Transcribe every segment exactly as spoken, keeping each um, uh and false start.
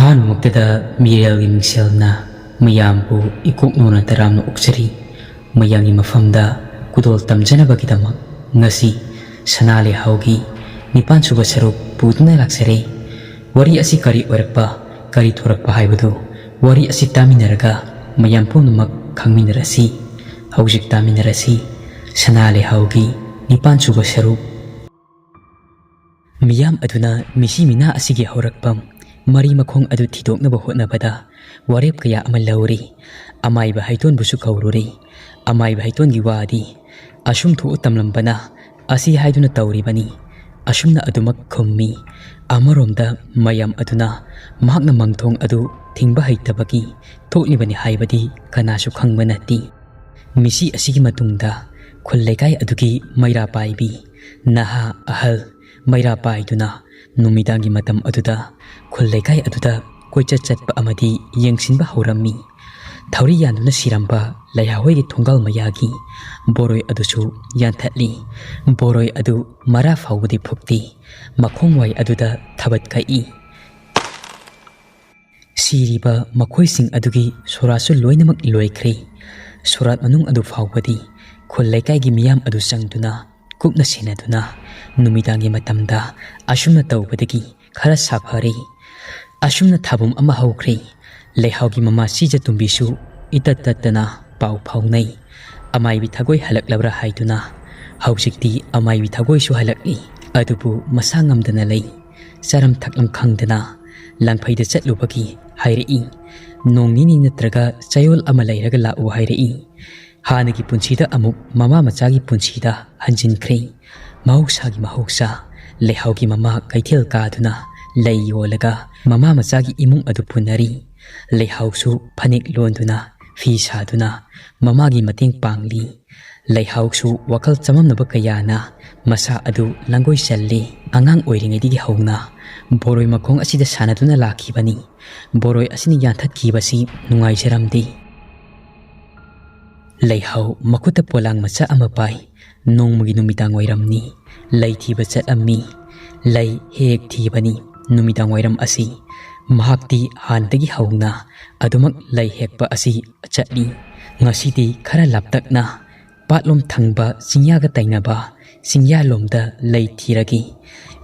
ꯑꯍꯥꯟꯕꯃꯛꯇꯗ ꯃꯤꯔꯦꯜꯒꯤ ꯃꯤꯡꯁꯦꯜꯅ ꯃꯌꯥꯝꯕꯨ ꯏꯀꯣꯛ ꯅꯧꯅ ꯇꯔꯥꯝꯅ ꯑꯣꯛꯆꯔꯤ꯫ ꯃꯌꯥꯝꯒꯤ ꯃꯐꯝꯗ ꯈꯨꯗꯣꯜ ꯇꯝꯖꯅꯕꯒꯤꯗꯃꯛ ꯉꯁꯤ ꯁꯅꯥ ꯂꯩꯍꯥꯎꯒꯤ ꯅꯤꯄꯥꯟ ꯁꯨꯕ ꯁꯔꯨꯛ ꯄꯨꯗꯨꯅ ꯂꯥꯛꯆꯔꯦ꯫ ꯋꯥꯔꯤ ꯑꯁꯤ ꯀꯔꯤ ꯑꯣꯏꯔꯛꯄ, ꯀꯔꯤ ꯊꯣꯔꯛꯄ ꯍꯥꯏꯕꯗꯨ ꯋꯥꯔꯤ ꯑꯁꯤ ꯇꯥꯃꯤꯟꯅꯔꯒ ꯃꯌꯥꯝ ꯄꯨꯝꯅꯃꯛ ꯈꯪꯃꯤꯟꯅꯔꯁꯤ꯫ ꯍꯧꯖꯤꯛ ꯇꯥꯃꯤꯟꯅꯔꯁꯤ ꯁꯅꯥ ꯂꯩꯍꯥꯎꯒꯤ ꯅꯤꯄꯥꯟ ꯁꯨꯕ ꯁꯔꯨꯛ꯫ ꯃꯤꯌꯥꯝ ꯑꯗꯨꯅ ꯃꯤꯁꯤ ꯃꯤꯅꯥ ꯑꯁꯤꯒꯤ ꯍꯧꯔꯛꯐꯝ, ꯃꯔꯤ ꯃꯈꯣꯡ ꯑꯗꯨ ꯊꯤꯗꯣꯛꯅꯕ ꯍꯣꯠꯅꯕꯗ ꯋꯥꯔꯦꯞ ꯀꯌꯥ ꯑꯃ ꯂꯧꯔꯤ꯫ ꯑꯃꯥꯏꯕ ꯍꯩꯇꯣꯟꯕꯨꯁꯨ ꯀꯧꯔꯨꯔꯤ꯫ ꯑꯃꯥꯏꯕ ꯍꯩꯇꯣꯟꯒꯤ ꯋꯥꯗꯤ ꯑꯁꯨꯝ ꯊꯣꯛꯎ ꯇꯝꯂꯝꯕꯅ ꯑꯁꯤ ꯍꯥꯏꯗꯨꯅ ꯇꯧꯔꯤꯕꯅꯤ꯫ ꯑꯁꯨꯝꯅ ꯑꯗꯨꯃꯛ ꯈꯨꯝꯃꯤ꯫ ꯑꯃꯔꯣꯝꯗ ꯃꯌꯥꯝ ꯑꯗꯨꯅ ꯃꯍꯥꯛꯅ ꯃꯪꯊꯣꯡ ꯑꯗꯨ ꯊꯤꯡꯕ ꯍꯩꯇꯕꯒꯤ ꯊꯣꯛꯂꯤꯕꯅꯤ ꯍꯥꯏꯕꯗꯤ ꯀꯅꯥꯁꯨ ꯈꯪꯕ ꯅꯠꯇꯦ꯫ ꯃꯤꯁꯤ ꯑꯁꯤꯒꯤ ꯃꯇꯨꯡꯗ ꯈꯨꯜ ꯂꯩꯀꯥꯏ ꯑꯗꯨꯒꯤ ꯃꯩꯔꯥ ꯄꯥꯏꯕꯤ, ꯅꯍꯥ ꯑꯍꯜ ꯃꯩꯔꯥ ꯄꯥꯏꯗꯨꯅ ꯅꯨꯃꯤꯗꯥꯡꯒꯤ ꯃꯇꯝ ꯑꯗꯨꯗ ꯈꯨꯜ ꯂꯩꯀꯥꯏ ꯑꯗꯨꯗ ꯀꯣꯏꯆꯠ ꯆꯠꯄ ꯑꯃꯗꯤ ꯌꯦꯡꯁꯤꯟꯕ ꯍꯧꯔꯝꯃꯤ꯫ ꯊꯧꯔꯤ ꯌꯥꯟꯗꯨꯅ ꯁꯤꯔꯝꯕ ꯂꯩꯍꯥꯎ ꯍꯣꯏꯒꯤ ꯊꯣꯡꯒꯥꯜ ꯃꯌꯥꯒꯤ ꯕꯣꯔꯣꯏ ꯑꯗꯨꯁꯨ ꯌꯥꯟꯊꯠꯂꯤ꯫ ꯕꯣꯔꯣꯏ ꯑꯗꯨ ꯃꯔꯥ ꯐꯥꯎꯕꯗꯤ ꯐꯨꯛꯇꯦ꯫ ꯃꯈꯣꯡ ꯋꯥꯏ ꯑꯗꯨꯗ ꯊꯕꯠ ꯀꯛꯏ꯫ ꯁꯤꯔꯤꯕ ꯃꯈꯣꯏꯁꯤꯡ ꯑꯗꯨꯒꯤ ꯁꯣꯔꯥꯠꯁꯨ ꯂꯣꯏꯅꯃꯛ ꯂꯣꯏꯈ꯭ꯔꯦ꯫ ꯁꯣꯔꯥꯠ ꯃꯅꯨꯡ ꯑꯗꯨ ꯐꯥꯎꯕꯗꯤ ꯈꯨꯜ ꯂꯩꯀꯥꯏꯒꯤ ꯃꯤꯌꯥꯝ ꯑꯗꯨ ꯆꯪꯗꯨꯅ ꯀꯨꯞꯅ ꯁꯦꯟꯅꯗꯨꯅ ꯅꯨꯃꯤꯗꯥꯡꯒꯤ ꯃꯇꯝꯗ ꯑꯁꯨꯝꯅ ꯇꯧꯕꯗꯒꯤ ꯈꯔ ꯁꯥꯐꯔꯦ꯫ ꯑꯁꯨꯝꯅ ꯊꯥꯕꯨꯝ ꯑꯃ ꯍꯧꯈ꯭ꯔꯦ꯫ ꯂꯩꯍꯥꯎꯒꯤ ꯃꯃꯥ ꯁꯤꯖ ꯇꯨꯝꯕꯤꯁꯨ ꯏꯇꯠ ꯇꯠꯇꯅ ꯄꯥꯎ ꯐꯥꯎꯅꯩ꯫ ꯑꯃꯥꯏꯕꯤ ꯊꯒꯣꯏ ꯍꯜꯂꯛꯂꯕ꯭ꯔꯥ ꯍꯥꯏꯗꯨꯅ꯫ ꯍꯧꯖꯤꯛꯇꯤ ꯑꯃꯥꯏꯕꯤ ꯊꯒꯣꯏꯁꯨ ꯍꯜꯂꯛꯏ꯫ ꯑꯗꯨꯕꯨ ꯃꯁꯥ ꯉꯝꯗꯅ ꯂꯩ꯫ ꯆꯥꯔꯝ ꯊꯛꯂꯝ ꯈꯪꯗꯅ ꯂꯪꯐꯩꯗ ꯆꯠꯂꯨꯕꯒꯤ ꯍꯥꯏꯔꯛꯏ꯫ ꯅꯣꯡ ꯅꯤꯅꯤ ꯅꯠꯇ꯭ꯔꯒ ꯆꯌꯣꯜ ꯑꯃ ꯂꯩꯔꯒ ꯂꯥꯛꯎ ꯍꯥꯏꯔꯛꯏ꯫ ꯍꯥꯟꯅꯒꯤ ꯄꯨꯟꯁꯤꯗ ꯑꯃꯨꯛ ꯃꯃꯥ ꯃꯆꯥꯒꯤ ꯄꯨꯟꯁꯤꯗ ꯍꯟꯖꯤꯟꯈ꯭ꯔꯦ꯫ ꯃꯍꯧꯁꯥꯒꯤ ꯃꯍꯧꯁꯥ, ꯂꯩꯍꯥꯎꯒꯤ ꯃꯃꯥ ꯀꯩꯊꯦꯜ ꯀꯥꯗꯨꯅ ꯂꯩ ꯌꯣꯜꯂꯒ ꯃꯃꯥ ꯃꯆꯥꯒꯤ ꯏꯃꯨꯡ ꯑꯗꯨ ꯄꯨꯟꯅꯔꯤ꯫ ꯂꯩꯍꯥꯎꯁꯨ ꯐꯅꯦꯛ ꯂꯣꯟꯗꯨꯅ, ꯐꯤ ꯁꯥꯗꯨꯅ ꯃꯃꯥꯒꯤ ꯃꯇꯦꯡ ꯄꯥꯡꯂꯤ꯫ ꯂꯩꯍꯥꯎꯁꯨ ꯋꯥꯈꯜ ꯆꯃꯝꯅꯕ ꯀꯌꯥꯅ ꯃꯁꯥ ꯑꯗꯨ ꯂꯥꯡꯒꯣꯏ ꯆꯜꯂꯤ꯫ ꯑꯉꯥꯡ ꯑꯣꯏꯔꯤꯉꯩꯗꯒꯤ ꯍꯧꯅ ꯕꯣꯔꯣꯏ ꯃꯈꯣꯡ ꯑꯁꯤꯗ ꯁꯥꯟꯅꯗꯨꯅ ꯂꯥꯛꯈꯤꯕꯅꯤ꯫ ꯕꯣꯔꯣꯏ ꯑꯁꯤꯅ ꯌꯥꯟꯊꯠꯈꯤꯕꯁꯤ ꯅꯨꯡꯉꯥꯏꯖꯔꯝꯗꯦ꯫ ꯂꯩꯍꯥꯎ ꯃꯈꯨꯠꯇ ꯄꯣꯂꯥꯡ ꯃꯆꯥ ꯑꯃ ꯄꯥꯏ꯫ ꯅꯣꯡꯃꯒꯤ ꯅꯨꯃꯤꯗꯥꯡ ꯋꯥꯏꯔꯝꯅꯤ꯫ ꯂꯩ ꯊꯤꯕ ꯆꯠꯂꯝꯃꯤ꯫ ꯂꯩ ꯍꯦꯛ ꯊꯤꯕꯅꯤ꯫ ꯅꯨꯃꯤꯗꯥꯡ ꯋꯥꯏꯔꯝ ꯑꯁꯤ ꯃꯍꯥꯛꯇꯤ ꯍꯥꯟꯅꯗꯒꯤ ꯍꯧꯅ ꯑꯗꯨꯃꯛ ꯂꯩ ꯍꯦꯛꯄ ꯑꯁꯤ ꯆꯠꯂꯤ꯫ ꯉꯁꯤꯗꯤ ꯈꯔ ꯂꯥꯞꯇꯛꯅ ꯄꯥꯠꯂꯣꯝ ꯊꯪꯕ ꯆꯤꯡꯌꯥꯒ ꯇꯩꯅꯕ ꯆꯤꯡꯌꯥꯂꯣꯝꯗ ꯂꯩ ꯊꯤꯔꯒꯦ꯫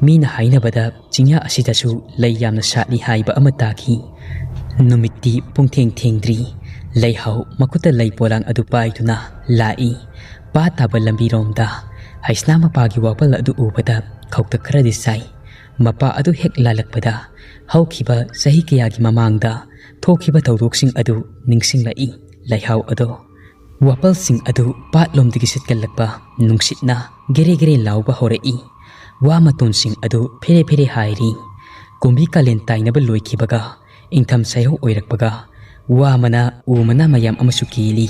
ꯃꯤꯅ ꯍꯥꯏꯅꯕꯗ ꯆꯤꯡꯌꯥ ꯑꯁꯤꯗꯁꯨ ꯂꯩ ꯌꯥꯝꯅ ꯁꯥꯠꯂꯤ ꯍꯥꯏꯕ ꯑꯃ ꯇꯥꯈꯤ꯫ ꯅꯨꯃꯤꯠꯇꯤ ꯄꯨꯡꯊꯦꯡ ꯊꯦꯡꯗ꯭ꯔꯤ꯫ ꯂꯩꯍꯥꯎ ꯃꯈꯨꯠꯇ ꯂꯩ ꯄꯣꯂꯥꯡ ꯑꯗꯨ ꯄꯥꯏꯗꯨꯅ ꯂꯥꯛꯏ꯫ ꯄꯥꯠ ꯇꯥꯕ ꯂꯝꯕꯤꯔꯣꯝꯗ ꯍꯩꯁꯅꯥ ꯃꯄꯥꯒꯤ ꯋꯥꯄꯜ ꯑꯗꯨ ꯎꯕꯗ ꯈꯧꯇꯛ ꯈꯔꯗꯤ ꯆꯥꯏ꯫ ꯃꯄꯥ ꯑꯗꯨ ꯍꯦꯛ ꯂꯥꯜꯂꯛꯄꯗ ꯍꯧꯈꯤꯕ ꯆꯍꯤ ꯀꯌꯥꯒꯤ ꯃꯃꯥꯡꯗ ꯊꯣꯛꯈꯤꯕ ꯊꯧꯗꯣꯛꯁꯤꯡ ꯑꯗꯨ ꯅꯤꯡꯁꯤꯡꯂꯛꯏ꯫ ꯂꯩꯍꯥꯎ ꯑꯗꯣ ꯋꯥꯄꯜꯁꯤꯡ ꯑꯗꯨ ꯄꯥꯠꯂꯣꯝꯗꯒꯤ ꯁꯤꯠꯀꯜꯂꯛꯄ ꯅꯨꯡꯁꯤꯠꯅ ꯒꯦꯔꯦ ꯒꯦꯔꯦ ꯂꯥꯎꯕ ꯍꯧꯔꯛꯏ꯫ ꯋꯥ ꯃꯇꯣꯟꯁꯤꯡ ꯑꯗꯨ ꯐꯦꯔꯦ ꯐꯦꯔꯦ ꯍꯥꯏꯔꯤ꯫ ꯀꯨꯝꯕꯤ ꯀꯥꯂꯦꯟ ꯇꯥꯏꯅꯕ ꯂꯣꯏꯈꯤꯕꯒ ꯏꯪꯊꯝ ꯁꯥꯏꯍꯧ ꯑꯣꯏꯔꯛꯄꯒ ꯋꯥ ꯃꯅꯥ ꯎ ꯃꯅꯥ ꯃꯌꯥꯝ ꯑꯃꯁꯨ ꯀꯦꯜꯂꯤ꯫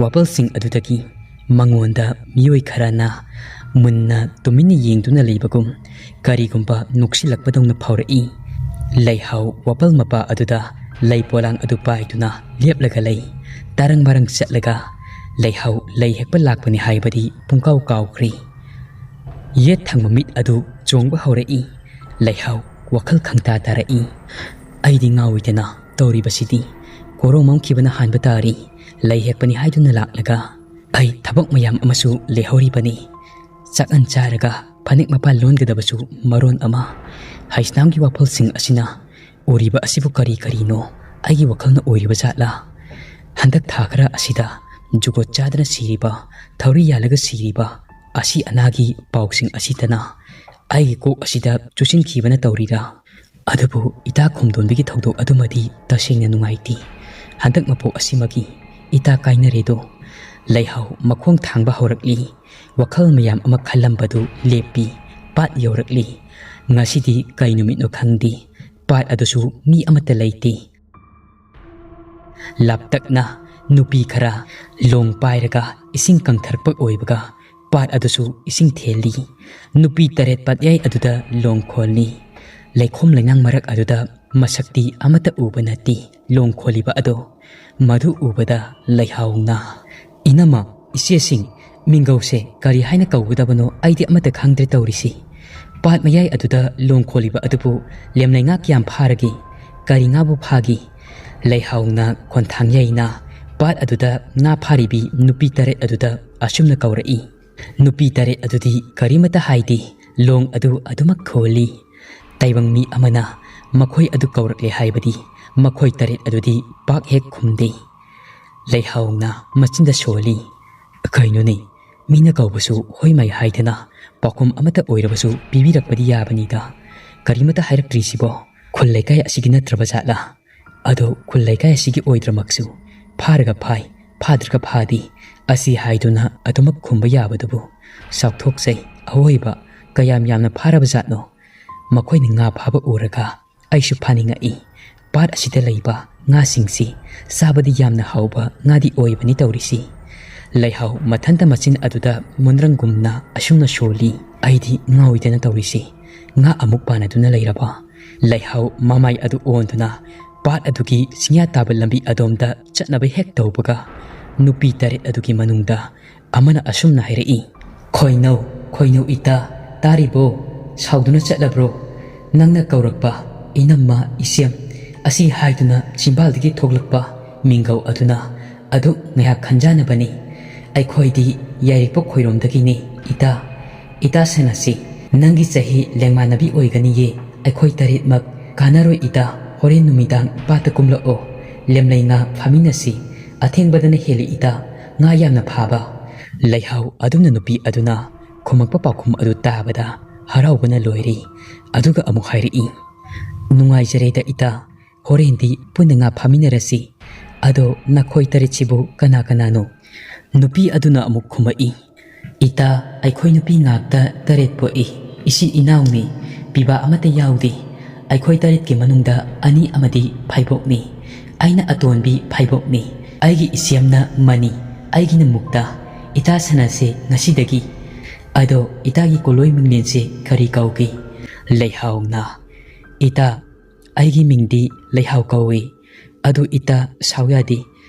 ꯋꯥꯄꯜꯁꯤꯡ ꯑꯗꯨꯗꯒꯤ ꯃꯉꯣꯟꯗ ꯃꯤꯑꯣꯏ ꯈꯔꯅ ꯃꯨꯟꯅ ꯇꯨꯃꯤꯟꯅ ꯌꯦꯡꯗꯨꯅ ꯂꯩꯕꯒꯨꯝ ꯀꯔꯤꯒꯨꯝꯕ ꯅꯣꯛꯁꯤꯜꯂꯛꯄꯗꯧꯅ ꯐꯥꯎꯔꯛꯏ꯫ ꯂꯩꯍꯥꯎ ꯋꯥꯄꯜ ꯃꯄꯥ ꯑꯗꯨꯗ ꯂꯩ ꯄꯣꯂꯥꯡ ꯑꯗꯨ ꯄꯥꯏꯗꯨꯅ ꯂꯦꯞꯂꯒ ꯂꯩ꯫ ꯇꯔꯪ ꯃꯔꯪ ꯆꯠꯂꯒ ꯂꯩꯍꯥꯎ ꯂꯩ ꯍꯦꯛꯄ ꯂꯥꯛꯄꯅꯤ ꯍꯥꯏꯕꯗꯤ ꯄꯨꯡꯀꯥꯎ ꯀꯥꯎꯈ꯭ꯔꯦ꯫ ꯌꯦꯠ ꯊꯪꯕ ꯃꯤꯠ ꯑꯗꯨ ꯆꯣꯡꯕ ꯍꯧꯔꯛꯏ꯫ ꯂꯩꯍꯥꯎ ꯋꯥꯈꯜ ꯈꯪꯇꯥ ꯇꯥꯔꯛꯏ꯫ ꯑꯩꯗꯤ ꯉꯥꯎꯏꯗꯅ ꯇꯧꯔꯤꯕꯁꯤꯗꯤ꯫ ꯀꯣꯔꯧꯃꯝꯈꯤꯕꯅ ꯍꯥꯟꯕ ꯇꯥꯔꯤ꯫ ꯂꯩ ꯍꯦꯛꯄꯅꯤ ꯍꯥꯏꯗꯨꯅ ꯂꯥꯛꯂꯒ ꯑꯩ ꯊꯕꯛ ꯃꯌꯥꯝ ꯑꯃꯁꯨ ꯂꯩꯍꯧꯔꯤꯕꯅꯤ꯫ ꯆꯥꯛꯍꯟ ꯆꯥꯔꯒ ꯐꯅꯦꯛ ꯃꯄꯥꯟ ꯂꯣꯟꯒꯗꯕꯁꯨ ꯃꯔꯣꯟ ꯑꯃ꯫ ꯍꯩꯁꯅꯥꯝꯒꯤ ꯋꯥꯐꯜꯁꯤꯡ ꯑꯁꯤꯅ ꯎꯔꯤꯕ ꯑꯁꯤꯕꯨ ꯀꯔꯤ ꯀꯔꯤꯅꯣ ꯑꯩꯒꯤ ꯋꯥꯈꯜꯅ ꯑꯣꯏꯔꯤꯕ ꯖꯥꯠꯂꯥ? ꯍꯟꯗꯛ ꯊꯥ ꯈꯔ ꯑꯁꯤꯗ ꯖꯨꯒꯣꯠ ꯆꯥꯗꯅ ꯁꯤꯔꯤꯕ, ꯊꯧꯔꯤ ꯌꯥꯜꯂꯒ ꯁꯤꯔꯤꯕ, ꯑꯁꯤ ꯑꯅꯥꯒꯤ ꯄꯥꯎꯁꯤꯡ ꯑꯁꯤꯗꯅ ꯑꯩꯒꯤ ꯀꯣꯛ ꯑꯁꯤꯗ ꯆꯨꯁꯤꯟꯈꯤꯕꯅ ꯇꯧꯔꯤꯔꯥ? ꯑꯗꯨꯕꯨ ꯏꯇꯥ ꯈꯣꯝꯗꯣꯟꯕꯤꯒꯤ ꯊꯧꯗꯣꯛ ꯑꯗꯨꯃꯗꯤ ꯇꯁꯦꯡꯅ ꯅꯨꯡꯉꯥꯏꯇꯦ꯫ ꯍꯟꯗꯛ ꯃꯄꯣꯛ ꯑꯁꯤꯃꯒꯤ ꯏꯇꯥ ꯀꯥꯏꯅꯔꯦꯗꯣ꯫ ꯂꯩꯍꯥꯎ ꯃꯈꯣꯡ ꯊꯥꯡꯕ ꯍꯧꯔꯛꯂꯤ꯫ ꯋꯥꯈꯜ ꯃꯌꯥꯝ ꯑꯃ ꯈꯜꯂꯝꯕꯗꯨ ꯂꯦꯞꯄꯤ꯫ ꯄꯥꯠ ꯌꯧꯔꯛꯂꯤ꯫ ꯉꯁꯤꯗꯤ ꯀꯩ ꯅꯨꯃꯤꯠꯅꯣ ꯈꯪꯗꯦ꯫ ꯄꯥꯠ ꯑꯗꯨꯁꯨ ꯃꯤ ꯑꯃꯠꯇ ꯂꯩꯇꯦ꯫ ꯂꯥꯞꯇꯛꯅ ꯅꯨꯄꯤ ꯈꯔ ꯂꯣꯡ ꯄꯥꯏꯔꯒ ꯏꯁꯤꯡ ꯀꯪꯊꯔꯛꯄ ꯑꯣꯏꯕꯒ ꯄꯥꯠ ꯑꯗꯨꯁꯨ ꯏꯁꯤꯡ ꯊꯦꯜꯂꯤ꯫ ꯅꯨꯄꯤ ꯇꯔꯦꯠ ꯄꯥꯠꯌꯥꯏ ꯑꯗꯨꯗ ꯂꯣꯡ ꯈꯣꯜꯂꯤ꯫ ꯂꯩꯈꯣꯝ ꯂꯩꯅꯥꯡ ꯃꯔꯛ ꯑꯗꯨꯗ ꯃꯁꯛꯇꯤ ꯑꯃꯠꯇ ꯎꯕ ꯅꯠꯇꯦ꯫ ꯂꯣꯡ ꯈꯣꯜꯂꯤꯕ ꯑꯗꯣ ꯃꯗꯨ ꯎꯕꯗ ꯂꯩꯍꯥꯎꯅ, "ꯏꯅꯝꯃ, ꯏꯆꯦꯁꯤꯡ, ꯃꯤꯡꯒꯧꯁꯦ ꯀꯔꯤ ꯍꯥꯏꯅ ꯀꯧꯒꯗꯕꯅꯣ ꯑꯩꯗꯤ ꯑꯃꯠꯇ ꯈꯪꯗ꯭ꯔꯦ ꯇꯧꯔꯤꯁꯤ꯫ ꯄꯥꯠ ꯃꯌꯥꯏ ꯑꯗꯨꯗ ꯂꯣꯡ ꯈꯣꯜꯂꯤꯕ ꯑꯗꯨꯕꯨ ꯂꯦꯝꯂꯩꯉꯥ ꯀꯌꯥꯝ ꯐꯥꯔꯒꯦ? ꯀꯔꯤ ꯉꯥꯕꯨ ꯐꯥꯒꯤ?" ꯂꯩꯍꯥꯎꯅ ꯈꯣꯟꯊꯥꯡ ꯌꯩꯅ ꯄꯥꯠ ꯑꯗꯨꯗ ꯉꯥ ꯐꯥꯔꯤꯕꯤ ꯅꯨꯄꯤ ꯇꯔꯦꯠ ꯑꯗꯨꯗ ꯑꯁꯨꯝꯅ ꯀꯧꯔꯛꯏ꯫ ꯅꯨꯄꯤ ꯇꯔꯦꯠ ꯑꯗꯨꯗꯤ ꯀꯔꯤꯃꯠꯇ ꯍꯥꯏꯗꯦ, ꯂꯣꯡ ꯑꯗꯨ ꯑꯗꯨꯃꯛ ꯈꯣꯜꯂꯤ꯫ ꯇꯥꯏꯕꯪ ꯃꯤ ꯑꯃꯅ ꯃꯈꯣꯏ ꯑꯗꯨ ꯀꯧꯔꯛꯂꯦ ꯍꯥꯏꯕꯗꯤ ꯃꯈꯣꯏ ꯇꯔꯦꯠ ꯑꯗꯨꯗꯤ ꯄꯥꯛ ꯍꯦꯛ ꯈꯨꯝꯗꯦ꯫ ꯂꯩꯍꯥꯎꯅ ꯃꯆꯤꯟꯗ ꯁꯣꯜꯂꯤ꯫ "ꯀꯩꯅꯣꯅꯦ, ꯃꯤꯅ ꯀꯧꯕꯁꯨ ꯍꯣꯏ ꯃꯥꯏ ꯍꯥꯏꯗꯅ ꯄꯥꯎꯈꯨꯝ ꯑꯃꯠꯇ ꯑꯣꯏꯔꯕꯁꯨ ꯄꯤꯕꯤꯔꯛꯄꯗꯤ ꯌꯥꯕꯅꯤꯗ꯫ ꯀꯔꯤꯃꯠꯇ ꯍꯥꯏꯔꯛꯇ꯭ꯔꯤꯁꯤꯕꯣ? ꯈꯨꯜ ꯂꯩꯀꯥꯏ ꯑꯁꯤꯒꯤ ꯅꯠꯇ꯭ꯔꯕ ꯖꯥꯠꯂꯥ? ꯑꯗꯣ ꯈꯨꯜ ꯂꯩꯀꯥꯏ ꯑꯁꯤꯒꯤ ꯑꯣꯏꯗ꯭ꯔꯃꯛꯁꯨ, ꯐꯥꯔꯒ ꯐꯥꯏ, ꯐꯥꯗ꯭ꯔꯒ ꯐꯥꯗꯦ, ꯑꯁꯤ ꯍꯥꯏꯗꯨꯅ ꯑꯗꯨꯃꯛ ꯈꯨꯝꯕ ꯌꯥꯕꯗꯨꯕꯨ ꯆꯥꯎꯊꯣꯛꯆꯩ꯫ ꯑꯋꯣꯏꯕ ꯀꯌꯥꯝ ꯌꯥꯝꯅ ꯐꯥꯔꯕ ꯖꯥꯠꯅꯣ?" ꯃꯈꯣꯏꯅ ꯉꯥ ꯐꯥꯕ ꯎꯔꯒ ꯑꯩꯁꯨ ꯐꯥꯅꯤꯡꯉꯛꯏ꯫ ꯄꯥꯠ ꯑꯁꯤꯗ ꯂꯩꯕ ꯉꯥꯁꯤꯡꯁꯤ ꯆꯥꯕꯗꯤ ꯌꯥꯝꯅ ꯍꯥꯎꯕ ꯉꯥꯗꯤ ꯑꯣꯏꯕꯅꯤ ꯇꯧꯔꯤꯁꯤ꯫ ꯂꯩꯍꯥꯎ ꯃꯊꯟꯇ ꯃꯆꯤꯟ ꯑꯗꯨꯗ ꯃꯨꯟꯗ꯭ꯔꯪꯒꯨꯝꯅ ꯑꯁꯨꯝꯅ ꯁꯣꯜꯂꯤ꯫ ꯑꯩꯗꯤ ꯉꯥꯎꯏꯗꯅ ꯇꯧꯔꯤꯁꯤ꯫ ꯉꯥ ꯑꯃꯨꯛ ꯄꯥꯟꯅꯗꯨꯅ ꯂꯩꯔꯕ? ꯂꯩꯍꯥꯎ ꯃꯃꯥꯏ ꯑꯗꯨ ꯑꯣꯟꯗꯨꯅ ꯄꯥꯠ ꯑꯗꯨꯒꯤ ꯆꯤꯡꯌꯥ ꯇꯥꯕ ꯂꯝꯕꯤ ꯑꯗꯣꯝꯗ ꯆꯠꯅꯕ ꯍꯦꯛ ꯇꯧꯕꯒ, ꯅꯨꯄꯤ ꯇꯔꯦꯠ ꯑꯗꯨꯒꯤ ꯃꯅꯨꯡꯗ ꯑꯃꯅ ꯑꯁꯨꯝꯅ ꯍꯥꯏꯔꯛꯏ, "ꯈꯣꯏꯅꯧ, ꯈꯣꯏꯅꯧ ꯏꯇꯥ, ꯇꯥꯔꯤꯕꯣ? ꯁꯥꯎꯗꯨꯅ ꯆꯠꯂꯕ꯭ꯔꯣ? ꯅꯪꯅ ꯀꯧꯔꯛꯄ ꯏꯅꯝꯃ, ꯏꯆꯦꯝ ꯑꯁꯤ ꯍꯥꯏꯗꯨꯅ ꯆꯤꯝꯕꯥꯜꯗꯒꯤ ꯊꯣꯛꯂꯛꯄ ꯃꯤꯡꯒꯧ ꯑꯗꯨꯅ ꯑꯗꯨꯛ ꯉꯥꯏꯍꯥꯛ ꯈꯟꯖꯥꯅꯕꯅꯤ꯫ ꯑꯩꯈꯣꯏꯗꯤ ꯌꯥꯏꯔꯤꯄꯣꯛ ꯈꯣꯏꯔꯣꯝꯗꯒꯤꯅꯤ ꯏꯇꯥ꯫ ꯏꯇꯥ ꯁꯅꯥꯁꯤ, ꯅꯪꯒꯤ ꯆꯍꯤ ꯂꯦꯡꯃꯥꯟꯅꯕꯤ ꯑꯣꯏꯒꯅꯤꯌꯦ꯫ ꯑꯩꯈꯣꯏ ꯇꯔꯦꯠꯃꯛ ꯀꯥꯟꯅꯔꯣꯏ ꯏꯇꯥ, ꯍꯣꯔꯦꯟ ꯅꯨꯃꯤꯗꯥꯡ ꯄꯥꯠꯇ ꯀꯨꯝꯂꯛꯑꯣ꯫ ꯂꯦꯝꯂꯩ ꯉꯥ ꯐꯥꯃꯤꯟꯅꯁꯤ꯫ ꯑꯊꯦꯡꯕꯗꯅ ꯍꯦꯜꯂꯤ ꯏꯇꯥ, ꯉꯥ ꯌꯥꯝꯅ ꯐꯥꯕ꯫" ꯂꯩꯍꯥꯎ ꯑꯗꯨꯝꯅ ꯅꯨꯄꯤ ꯑꯗꯨꯅ ꯈꯨꯝꯃꯛꯄ ꯄꯥꯎꯈꯨꯝ ꯑꯗꯨ ꯇꯥꯕꯗ ꯍꯔꯥꯎꯕꯅ ꯂꯣꯏꯔꯦ꯫ ꯑꯗꯨꯒ ꯑꯃꯨꯛ ꯍꯥꯏꯔꯛꯏ, "ꯅꯨꯡꯉꯥꯏꯖꯔꯦꯗ ꯏꯇꯥ, ꯍꯣꯔꯦꯟꯗꯤ ꯄꯨꯟꯅ ꯉꯥ ꯐꯥꯃꯤꯟꯅꯔꯁꯤ꯫ ꯑꯗꯣ ꯅꯈꯣꯏ ꯇꯔꯦꯠꯁꯤꯕꯨ ꯀꯅꯥ ꯀꯅꯥꯅꯣ?" ꯅꯨꯄꯤ ꯑꯗꯨꯅ ꯑꯃꯨꯛ ꯈꯨꯝꯃꯛꯏ, "ꯏꯇꯥ, ꯑꯩꯈꯣꯏ ꯅꯨꯄꯤ ꯉꯥꯛꯇ ꯇꯔꯦꯠ ꯄꯣꯛꯏ꯫ ꯏꯆꯤꯟ ꯏꯅꯥꯎꯅꯤ, ꯄꯤꯕꯥ ꯑꯃꯠꯇ ꯌꯥꯎꯗꯦ꯫ ꯑꯩꯈꯣꯏ ꯇꯔꯦꯠꯀꯤ ꯃꯅꯨꯡꯗ ꯑꯅꯤ ꯑꯃꯗꯤ ꯐꯥꯏꯕꯣꯛꯅꯤ꯫ ꯑꯩꯅ ꯑꯇꯣꯟꯕꯤ ꯐꯥꯏꯕꯣꯛꯅꯤ꯫ ꯑꯩꯒꯤ ꯏꯆꯦꯝꯅ ꯃꯅꯤ, ꯑꯩꯒꯤꯅ ꯃꯨꯛꯇ꯫ ꯏꯇꯥ ꯁꯅꯥꯁꯦ ꯉꯁꯤꯗꯒꯤ꯫ ꯑꯗꯣ ꯏꯇꯥꯒꯤ ꯀꯣꯂꯣꯏ ꯃꯤꯡꯂꯦꯟꯁꯦ ꯀꯔꯤ ꯀꯧꯒꯦ?" ꯂꯩꯍꯥꯎꯅ, "ꯏꯇꯥ, ꯑꯩꯒꯤ ꯃꯤꯡꯗꯤ ꯂꯩꯍꯥꯎ ꯀꯧꯏ꯫ ꯑꯗꯨ ꯏꯇꯥ ꯁꯥꯎ ꯌꯥꯗꯦ꯫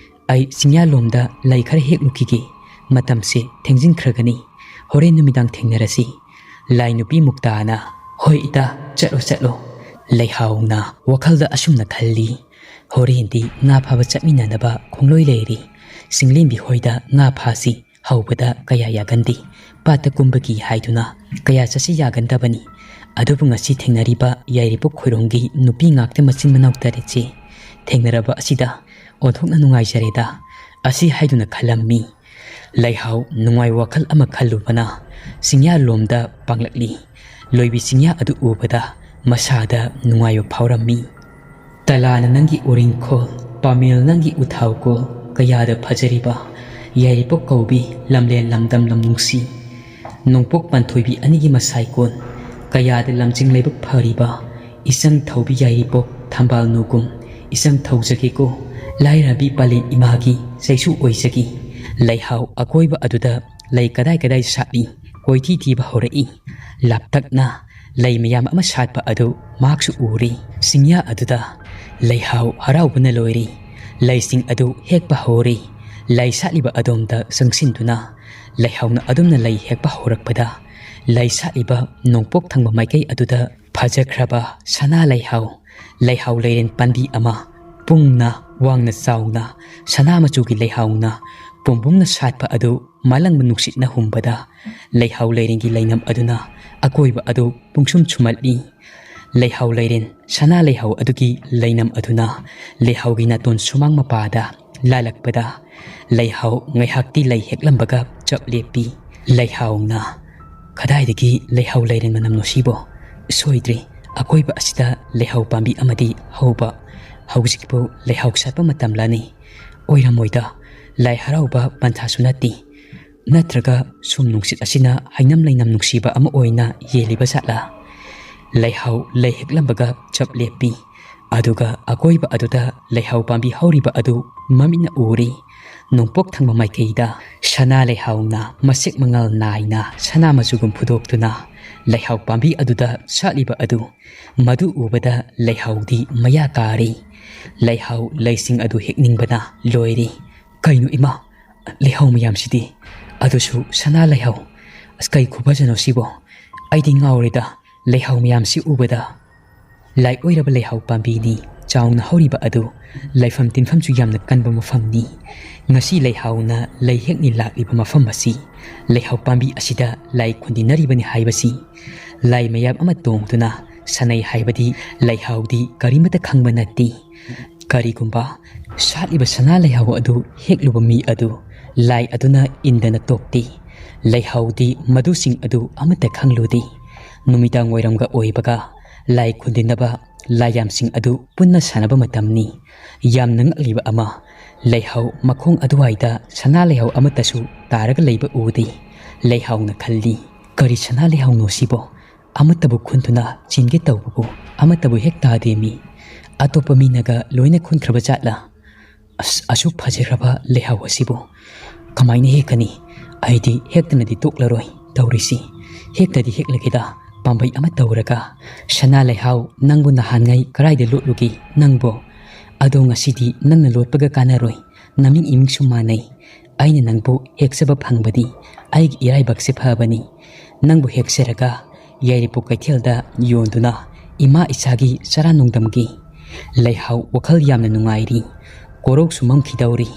ꯑꯩ ꯆꯤꯡꯌꯥꯂꯣꯝꯗ ꯂꯩ ꯈꯔ ꯍꯦꯛꯂꯨꯈꯤꯒꯦ꯫ ꯃꯇꯝꯁꯦ ꯊꯦꯡꯖꯤꯟꯈ꯭ꯔꯒꯅꯤ꯫ ꯍꯣꯔꯦꯟ ꯅꯨꯃꯤꯗꯥꯡ ꯊꯦꯡꯅꯔꯁꯤ꯫" ꯂꯥꯏ ꯅꯨꯄꯤ ꯃꯨꯛꯇꯥꯅ, "ꯍꯣꯏ ꯏꯇꯥ, ꯆꯠꯂꯣ, ꯆꯠꯂꯣ꯫" ꯂꯩꯍꯥꯎꯅ ꯋꯥꯈꯜꯗ ꯑꯁꯨꯝꯅ ꯈꯜꯂꯤ, "ꯍꯣꯔꯦꯟꯗꯤ ꯉꯥ ꯐꯥꯕ ꯆꯠꯃꯤꯟꯅꯅꯕ ꯈꯣꯡꯂꯣꯏ ꯂꯩꯔꯤ꯫ ꯆꯤꯡꯂꯦꯝꯕꯤ ꯍꯣꯏꯗ ꯉꯥ ꯐꯥꯁꯤ ꯍꯧꯕꯗ ꯀꯌꯥ ꯌꯥꯒꯟꯗꯦ꯫ ꯄꯥꯠꯇ ꯀꯨꯝꯕꯒꯤ ꯍꯥꯏꯗꯨꯅ ꯀꯌꯥ ꯆꯠꯁꯤ ꯌꯥꯒꯟꯗꯕꯅꯤ꯫ ꯑꯗꯨꯕꯨ ꯉꯁꯤ ꯊꯦꯡꯅꯔꯤꯕ ꯌꯥꯏꯔꯤꯄꯣꯛ ꯈꯣꯏꯔꯣꯡꯒꯤ ꯅꯨꯄꯤ ꯉꯥꯛꯇ ꯃꯆꯤꯟ ꯃꯅꯥꯎ ꯇꯔꯦꯠꯁꯦ ꯊꯦꯡꯅꯔꯕ ꯑꯁꯤꯗ ꯑꯣꯟꯊꯣꯛꯅ ꯅꯨꯡꯉꯥꯏꯖꯔꯦꯗ" ꯑꯁꯤ ꯍꯥꯏꯗꯨꯅ ꯈꯜꯂꯝꯃꯤ꯫ ꯂꯩꯍꯥꯎ ꯅꯨꯡꯉꯥꯏ ꯋꯥꯈꯜ ꯑꯃ ꯈꯜꯂꯨꯕꯅ ꯆꯤꯡꯌꯥ ꯂꯣꯝꯗ ꯄꯥꯡꯂꯛꯂꯤ꯫ ꯂꯣꯏꯕꯤ ꯆꯤꯡꯌꯥ ꯑꯗꯨ ꯎꯕꯗ ꯃꯁꯥꯗ ꯅꯨꯡꯉꯥꯏꯕ ꯐꯥꯎꯔꯝꯃꯤ꯫ "ꯇꯂꯥꯅ ꯅꯪꯒꯤ ꯎꯔꯤꯡꯈꯣꯜ, ꯄꯥꯃꯦꯜ ꯅꯪꯒꯤ ꯎꯊꯥꯎꯀꯣꯜ, ꯀꯌꯥꯗ ꯐꯖꯔꯤꯕ ꯌꯥꯏꯔꯤꯄꯣꯛ ꯀꯧꯕꯤ ꯂꯝꯂꯦꯟ ꯂꯝꯗꯝ ꯂꯝ ꯅꯨꯡꯁꯤ꯫ ꯅꯣꯡꯄꯣꯛ ꯄꯥꯟꯊꯣꯏꯕꯤ ꯑꯅꯤꯒꯤ ꯃꯁꯥꯏꯀꯣꯟ, ꯀꯌꯥꯗ ꯂꯝꯖꯤꯡ ꯂꯩꯕꯛ ꯐꯔꯤꯕ ꯏꯆꯪ ꯊꯧꯕꯤ ꯌꯥꯏꯔꯤꯄꯣꯛ ꯊꯝꯕꯥꯜ ꯅꯨꯒꯨꯝ ꯏꯆꯪ ꯊꯧꯖꯒꯦꯀꯣ꯫ ꯂꯥꯏꯔꯕꯤ ꯄꯂꯦꯝ ꯏꯃꯥꯒꯤ ꯆꯩꯁꯨ ꯑꯣꯏꯖꯒꯦ"꯫ ꯂꯩꯍꯥꯎ ꯑꯀꯣꯏꯕ ꯑꯗꯨꯗ ꯂꯩ ꯀꯗꯥꯏ ꯀꯗꯥꯏ ꯁꯥꯠꯂꯤ ꯀꯣꯏꯊꯤ ꯊꯤꯕ ꯍꯧꯔꯛꯏ꯫ ꯂꯥꯞꯇꯛꯅ ꯂꯩ ꯃꯌꯥꯝ ꯑꯃ ꯁꯥꯠꯄ ꯑꯗꯨ ꯃꯍꯥꯛꯁꯨ ꯎꯔꯤ꯫ ꯆꯤꯡꯌꯥ ꯑꯗꯨꯗ ꯂꯩꯍꯥꯎ ꯍꯔꯥꯎꯕꯅ ꯂꯣꯏꯔꯤ꯫ ꯂꯩꯁꯤꯡ ꯑꯗꯨ ꯍꯦꯛꯄ ꯍꯧꯔꯤ꯫ ꯂꯩ ꯁꯥꯠꯂꯤꯕ ꯑꯗꯣꯝꯗ ꯆꯪꯁꯤꯟꯗꯨꯅ ꯂꯩꯍꯥꯎꯅ ꯑꯗꯨꯝꯅ ꯂꯩ ꯍꯦꯛꯄ ꯍꯧꯔꯛꯄꯗ, ꯂꯩ ꯁꯥꯠꯂꯤꯕ ꯅꯣꯡꯄꯣꯛ ꯊꯪꯕ ꯃꯥꯏꯀꯩ ꯑꯗꯨꯗ ꯐꯖꯈ꯭ꯔꯕ ꯁꯅꯥ ꯂꯩꯍꯥꯎ, ꯂꯩꯍꯥꯎ ꯂꯩꯔꯦꯟ ꯄꯥꯝꯕꯤ ꯑꯃ ꯄꯨꯡꯅ ꯋꯥꯡꯅ ꯆꯥꯎꯅ ꯁꯅꯥ ꯃꯆꯨꯒꯤ ꯂꯩꯍꯥꯎꯅ ꯄꯨꯝꯕꯨꯝꯅ ꯁꯥꯠꯄ ꯑꯗꯨ ꯃꯥꯂꯪꯕ ꯅꯨꯡꯁꯤꯠꯅ ꯍꯨꯝꯕꯗ, ꯂꯩꯍꯥꯎ ꯂꯩꯔꯦꯟꯒꯤ ꯂꯩꯅꯝ ꯑꯗꯨꯅ ꯑꯀꯣꯏꯕ ꯑꯗꯨ ꯄꯨꯡꯁꯨꯝ ꯁꯨꯝꯍꯠꯂꯤ꯫ ꯂꯩꯍꯥꯎ ꯂꯩꯔꯦꯟ ꯁꯅꯥ ꯂꯩꯍꯥꯎ ꯑꯗꯨꯒꯤ ꯂꯩꯅꯝ ꯑꯗꯨꯅ ꯂꯩꯍꯥꯎꯒꯤ ꯅꯥꯇꯣꯟ ꯁꯨꯃꯥꯡ ꯃꯄꯥꯗ ꯂꯥꯜꯂꯛꯄꯗ, ꯂꯩꯍꯥꯎ ꯉꯥꯏꯍꯥꯛꯇꯤ ꯂꯩ ꯍꯦꯛꯂꯝꯕꯒ ꯆꯞ ꯂꯦꯞꯄꯤ꯫ ꯂꯩꯍꯥꯎꯅ, "ꯀꯗꯥꯏꯗꯒꯤ ꯂꯩꯍꯥꯎ ꯂꯩꯔꯦꯟ ꯃꯅꯝꯅꯣ ꯁꯤꯕꯣ? ꯁꯣꯏꯗ꯭ꯔꯦ, ꯑꯀꯣꯏꯕ ꯑꯁꯤꯗ ꯂꯩꯍꯥꯎ ꯄꯥꯝꯕꯤ ꯑꯃꯗꯤ ꯍꯧꯕ꯫ ꯍꯧꯖꯤꯛꯄꯨ ꯂꯩꯍꯥꯎ ꯁꯥꯠꯄ ꯃꯇꯝꯂꯅꯤ? ꯑꯣꯏꯔꯝꯃꯣꯏꯗ, ꯂꯥꯏ ꯍꯔꯥꯎꯕ ꯄꯟꯊꯥꯁꯨ ꯅꯠꯇꯦ꯫ ꯅꯠꯇ꯭ꯔꯒ ꯁꯨꯝ ꯅꯨꯡꯁꯤꯠ ꯑꯁꯤꯅ ꯍꯩꯅꯝ ꯂꯩꯅꯝ ꯅꯨꯡꯁꯤꯕ ꯑꯃ ꯑꯣꯏꯅ ꯌꯦꯜꯂꯤꯕ ꯖꯥꯠꯂꯥ?" ꯂꯩꯍꯥꯎ ꯂꯩ ꯍꯦꯛꯂꯝꯕꯒ ꯆꯞ ꯂꯦꯞꯄꯤ꯫ ꯑꯗꯨꯒ ꯑꯀꯣꯏꯕ ꯑꯗꯨꯗ ꯂꯩꯍꯥꯎ ꯄꯥꯝꯕꯤ ꯍꯧꯔꯤꯕ ꯑꯗꯨ ꯃꯃꯤꯠꯅ ꯎꯔꯤ꯫ ꯅꯣꯡꯄꯣꯛ ꯊꯪꯕ ꯃꯥꯏꯀꯩꯗ ꯁꯅꯥ ꯂꯩꯍꯥꯎꯅ ꯃꯁꯦꯛ ꯃꯉꯥꯜ ꯅꯥꯏꯅ ꯁꯅꯥ ꯃꯆꯨꯒꯨꯝ ꯐꯨꯗꯣꯛꯇꯨꯅ ꯂꯩꯍꯥꯎ ꯄꯥꯝꯕꯤ ꯑꯗꯨꯗ ꯁꯥꯠꯂꯤꯕ ꯑꯗꯨ, ꯃꯗꯨ ꯎꯕꯗ ꯂꯩꯍꯥꯎꯗꯤ ꯃꯌꯥ ꯀꯥꯔꯤ꯫ ꯂꯩꯍꯥꯎ ꯂꯩꯁꯤꯡ ꯑꯗꯨ ꯍꯦꯛꯅꯤꯡꯕꯅ ꯂꯣꯏꯔꯤ꯫ "ꯀꯩꯅꯣ ꯏꯃꯥ, ꯂꯩꯍꯥꯎ ꯃꯌꯥꯝꯁꯤꯗꯤ? ꯑꯗꯨꯁꯨ ꯁꯅꯥ ꯂꯩꯍꯥꯎ꯫ ꯑꯁ, ꯀꯩ ꯈꯨꯐꯖꯅꯣ ꯁꯤꯕꯣ? ꯑꯩꯗꯤ ꯉꯥꯎꯔꯦꯗ ꯂꯩꯍꯥꯎ ꯃꯌꯥꯝꯁꯤ ꯎꯕꯗ"꯫ ꯂꯥꯏ ꯑꯣꯏꯔꯕ ꯂꯩꯍꯥꯎ ꯄꯥꯝꯕꯤꯅꯤ꯫ ꯆꯥꯎꯅ ꯍꯧꯔꯤꯕ ꯑꯗꯨ ꯂꯩꯐꯝ ꯇꯤꯟꯐꯝꯁꯨ ꯌꯥꯝꯅ ꯀꯟꯕ ꯃꯐꯝꯅꯤ꯫ ꯉꯁꯤ ꯂꯩꯍꯥꯎꯅ ꯂꯩ ꯍꯦꯛꯅꯤ ꯂꯥꯛꯂꯤꯕ ꯃꯐꯝ ꯑꯁꯤ ꯂꯩꯍꯥꯎ ꯄꯥꯝꯕꯤ ꯑꯁꯤꯗ ꯂꯥꯏ ꯈꯨꯟꯗꯤꯟꯅꯔꯤꯕꯅꯤ ꯍꯥꯏꯕꯁꯤ ꯂꯥꯏ ꯃꯌꯥꯝ ꯑꯃ ꯇꯣꯡꯗꯨꯅ ꯁꯥꯟꯅꯩ ꯍꯥꯏꯕꯗꯤ ꯂꯩꯍꯥꯎꯗꯤ ꯀꯔꯤꯃꯠꯇ ꯈꯪꯕ ꯅꯠꯇꯦ꯫ ꯀꯔꯤꯒꯨꯝꯕ ꯁꯥꯠꯂꯤꯕ ꯁꯅꯥ ꯂꯩꯍꯥꯎ ꯑꯗꯨ ꯍꯦꯛꯂꯨꯕ ꯃꯤ ꯑꯗꯨ ꯂꯥꯏ ꯑꯗꯨꯅ ꯏꯟꯗꯅ ꯇꯣꯛꯇꯦ꯫ ꯂꯩꯍꯥꯎꯗꯤ ꯃꯗꯨꯁꯤꯡ ꯑꯗꯨ ꯑꯃꯠꯇ ꯈꯪꯂꯨꯗꯦ꯫ ꯅꯨꯃꯤꯗꯥꯡ ꯋꯥꯏꯔꯝꯒ ꯑꯣꯏꯕꯒ ꯂꯥꯏ ꯈꯨꯟꯗꯤꯟꯅꯕ ꯂꯥꯏꯌꯥꯝꯁꯤꯡ ꯑꯗꯨ ꯄꯨꯟꯅ ꯁꯥꯟꯅꯕ ꯃꯇꯝꯅꯤ꯫ ꯌꯥꯝꯅ ꯉꯛꯂꯤꯕ ꯑꯃ, ꯂꯩꯍꯥꯎ ꯃꯈꯣꯡ ꯑꯗꯨꯋꯥꯏꯗ ꯁꯅꯥ ꯂꯩꯍꯥꯎ ꯑꯃꯠꯇꯁꯨ ꯇꯥꯔꯒ ꯂꯩꯕ ꯎꯗꯦ꯫ ꯂꯩꯍꯥꯎꯅ ꯈꯜꯂꯤ, "ꯀꯔꯤ ꯁꯅꯥ ꯂꯩꯍꯥꯎꯅꯣ ꯁꯤꯕꯣ? ꯑꯃꯠꯇꯕꯨ ꯈꯨꯟꯗꯨꯅ ꯆꯦꯟꯒꯦ ꯇꯧꯕꯕꯨ ꯑꯃꯠꯇꯕꯨ ꯍꯦꯛ ꯇꯥꯗꯦ ꯃꯤ꯫ ꯑꯇꯣꯞꯄ ꯃꯤꯅꯒ ꯂꯣꯏꯅ ꯈꯨꯟꯈ꯭ꯔꯕ ꯖꯥꯠꯂꯥ? ꯑꯁ, ꯑꯁꯨꯛ ꯐꯖꯈ꯭ꯔꯕ ꯂꯩꯍꯥꯎ ꯑꯁꯤꯕꯨ ꯀꯃꯥꯏꯅ ꯍꯦꯛꯀꯅꯤ? ꯑꯩꯗꯤ ꯍꯦꯛꯇꯅꯗꯤ ꯇꯣꯛꯂꯔꯣꯏ ꯇꯧꯔꯤꯁꯤ꯫ ꯍꯦꯛꯇꯗꯤ ꯍꯦꯛꯂꯒꯦꯗ, ꯄꯥꯝꯕꯩ ꯑꯃ ꯇꯧꯔꯒ꯫ ꯁꯅꯥ ꯂꯩꯍꯥꯎ, ꯅꯪꯕꯨ ꯅꯍꯥꯟꯉꯩ ꯀꯔꯥꯏꯗ ꯂꯣꯠꯂꯨꯒꯦ ꯅꯪꯕꯣ? ꯑꯗꯣ ꯉꯁꯤꯗꯤ ꯅꯪꯅ ꯂꯣꯠꯄꯒ ꯀꯥꯟꯅꯔꯣꯏ꯫ ꯅꯃꯤꯡ ꯏꯃꯤꯡꯁꯨ ꯃꯥꯟꯅꯩ꯫ ꯑꯩꯅ ꯅꯪꯕꯨ ꯍꯦꯛꯆꯕ ꯐꯪꯕꯗꯤ ꯑꯩꯒꯤ ꯏꯔꯥꯏꯕꯛꯁꯦ ꯐꯕꯅꯤ꯫ ꯅꯪꯕꯨ ꯍꯦꯛꯆꯔꯒ ꯌꯥꯏꯔꯤꯄꯣꯛ ꯀꯩꯊꯦꯜꯗ ꯌꯣꯟꯗꯨꯅ ꯏꯃꯥ ꯏꯆꯥꯒꯤ ꯆꯔꯥ ꯅꯨꯡꯗꯝꯒꯦ꯫ ꯂꯩꯍꯥꯎ ꯋꯥꯈꯜ ꯌꯥꯝꯅ ꯅꯨꯡꯉꯥꯏꯔꯤ꯫ ꯀꯣꯔꯧꯁꯨ ꯃꯝꯈꯤꯗꯧꯔꯤ꯫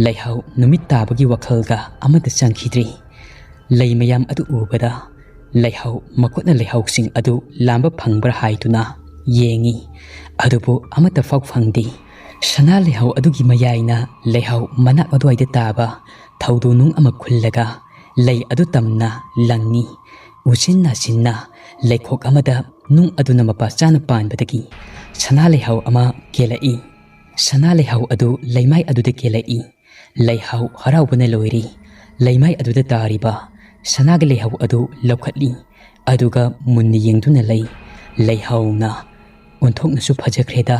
ꯂꯩꯍꯥꯎ ꯅꯨꯃꯤꯠ ꯇꯥꯕꯒꯤ ꯋꯥꯈꯜꯒ ꯑꯃꯠꯇ ꯆꯪꯈꯤꯗ꯭ꯔꯤ꯫ ꯂꯩ ꯃꯌꯥꯝ ꯑꯗꯨ ꯎꯕꯗ ꯂꯩꯍꯥꯎ ꯃꯈꯨꯠꯅ ꯂꯩꯍꯥꯎꯁꯤꯡ ꯑꯗꯨ ꯂꯥꯝꯕ ꯐꯪꯕ꯭ꯔꯥ ꯍꯥꯏꯗꯨꯅ ꯌꯦꯡꯉꯤ꯫ ꯑꯗꯨꯕꯨ ꯑꯃꯠꯇ ꯐꯥꯎ ꯐꯪꯗꯦ꯫ ꯁꯅꯥ ꯂꯩꯍꯥꯎ ꯑꯗꯨꯒꯤ ꯃꯌꯥꯏꯅ ꯂꯩꯍꯥꯎ ꯃꯅꯥꯛ ꯑꯗꯨꯋꯥꯏꯗ ꯇꯥꯕ ꯊꯧꯗꯣ ꯅꯨꯡ ꯑꯃ ꯈꯨꯜꯂꯒ ꯂꯩ ꯑꯗꯨ ꯇꯝꯅ ꯂꯪꯉꯤ꯫ ꯎꯆꯤꯟ ꯅꯥꯆꯤꯟꯅ ꯂꯩꯈꯣꯛ ꯑꯃꯗ ꯅꯨꯡ ꯑꯗꯨꯅ ꯃꯄꯥ ꯆꯥꯅ ꯄꯥꯟꯕꯗꯒꯤ ꯁꯅꯥ ꯂꯩꯍꯥꯎ ꯑꯃ ꯀꯦꯜꯂꯛꯏ꯫ ꯁꯅꯥ ꯂꯩꯍꯥꯎ ꯑꯗꯨ ꯂꯩꯃꯥꯏ ꯑꯗꯨꯗ ꯀꯦꯜꯂꯛꯏ꯫ ꯂꯩꯍꯥꯎ ꯍꯔꯥꯎꯕꯅ ꯂꯣꯏꯔꯤ꯫ ꯂꯩꯃꯥꯏ ꯑꯗꯨꯗ ꯇꯥꯔꯤꯕ ꯁꯅꯥꯒꯤ ꯂꯩꯍꯥꯎ ꯑꯗꯨ ꯂꯧꯈꯠꯂꯤ꯫ ꯑꯗꯨꯒ ꯃꯨꯟꯅ ꯌꯦꯡꯗꯨꯅ ꯂꯩ꯫ ꯂꯩꯍꯥꯎꯅ ꯑꯣꯟꯊꯣꯛꯅꯁꯨ ꯐꯖꯈ꯭ꯔꯦꯗ꯫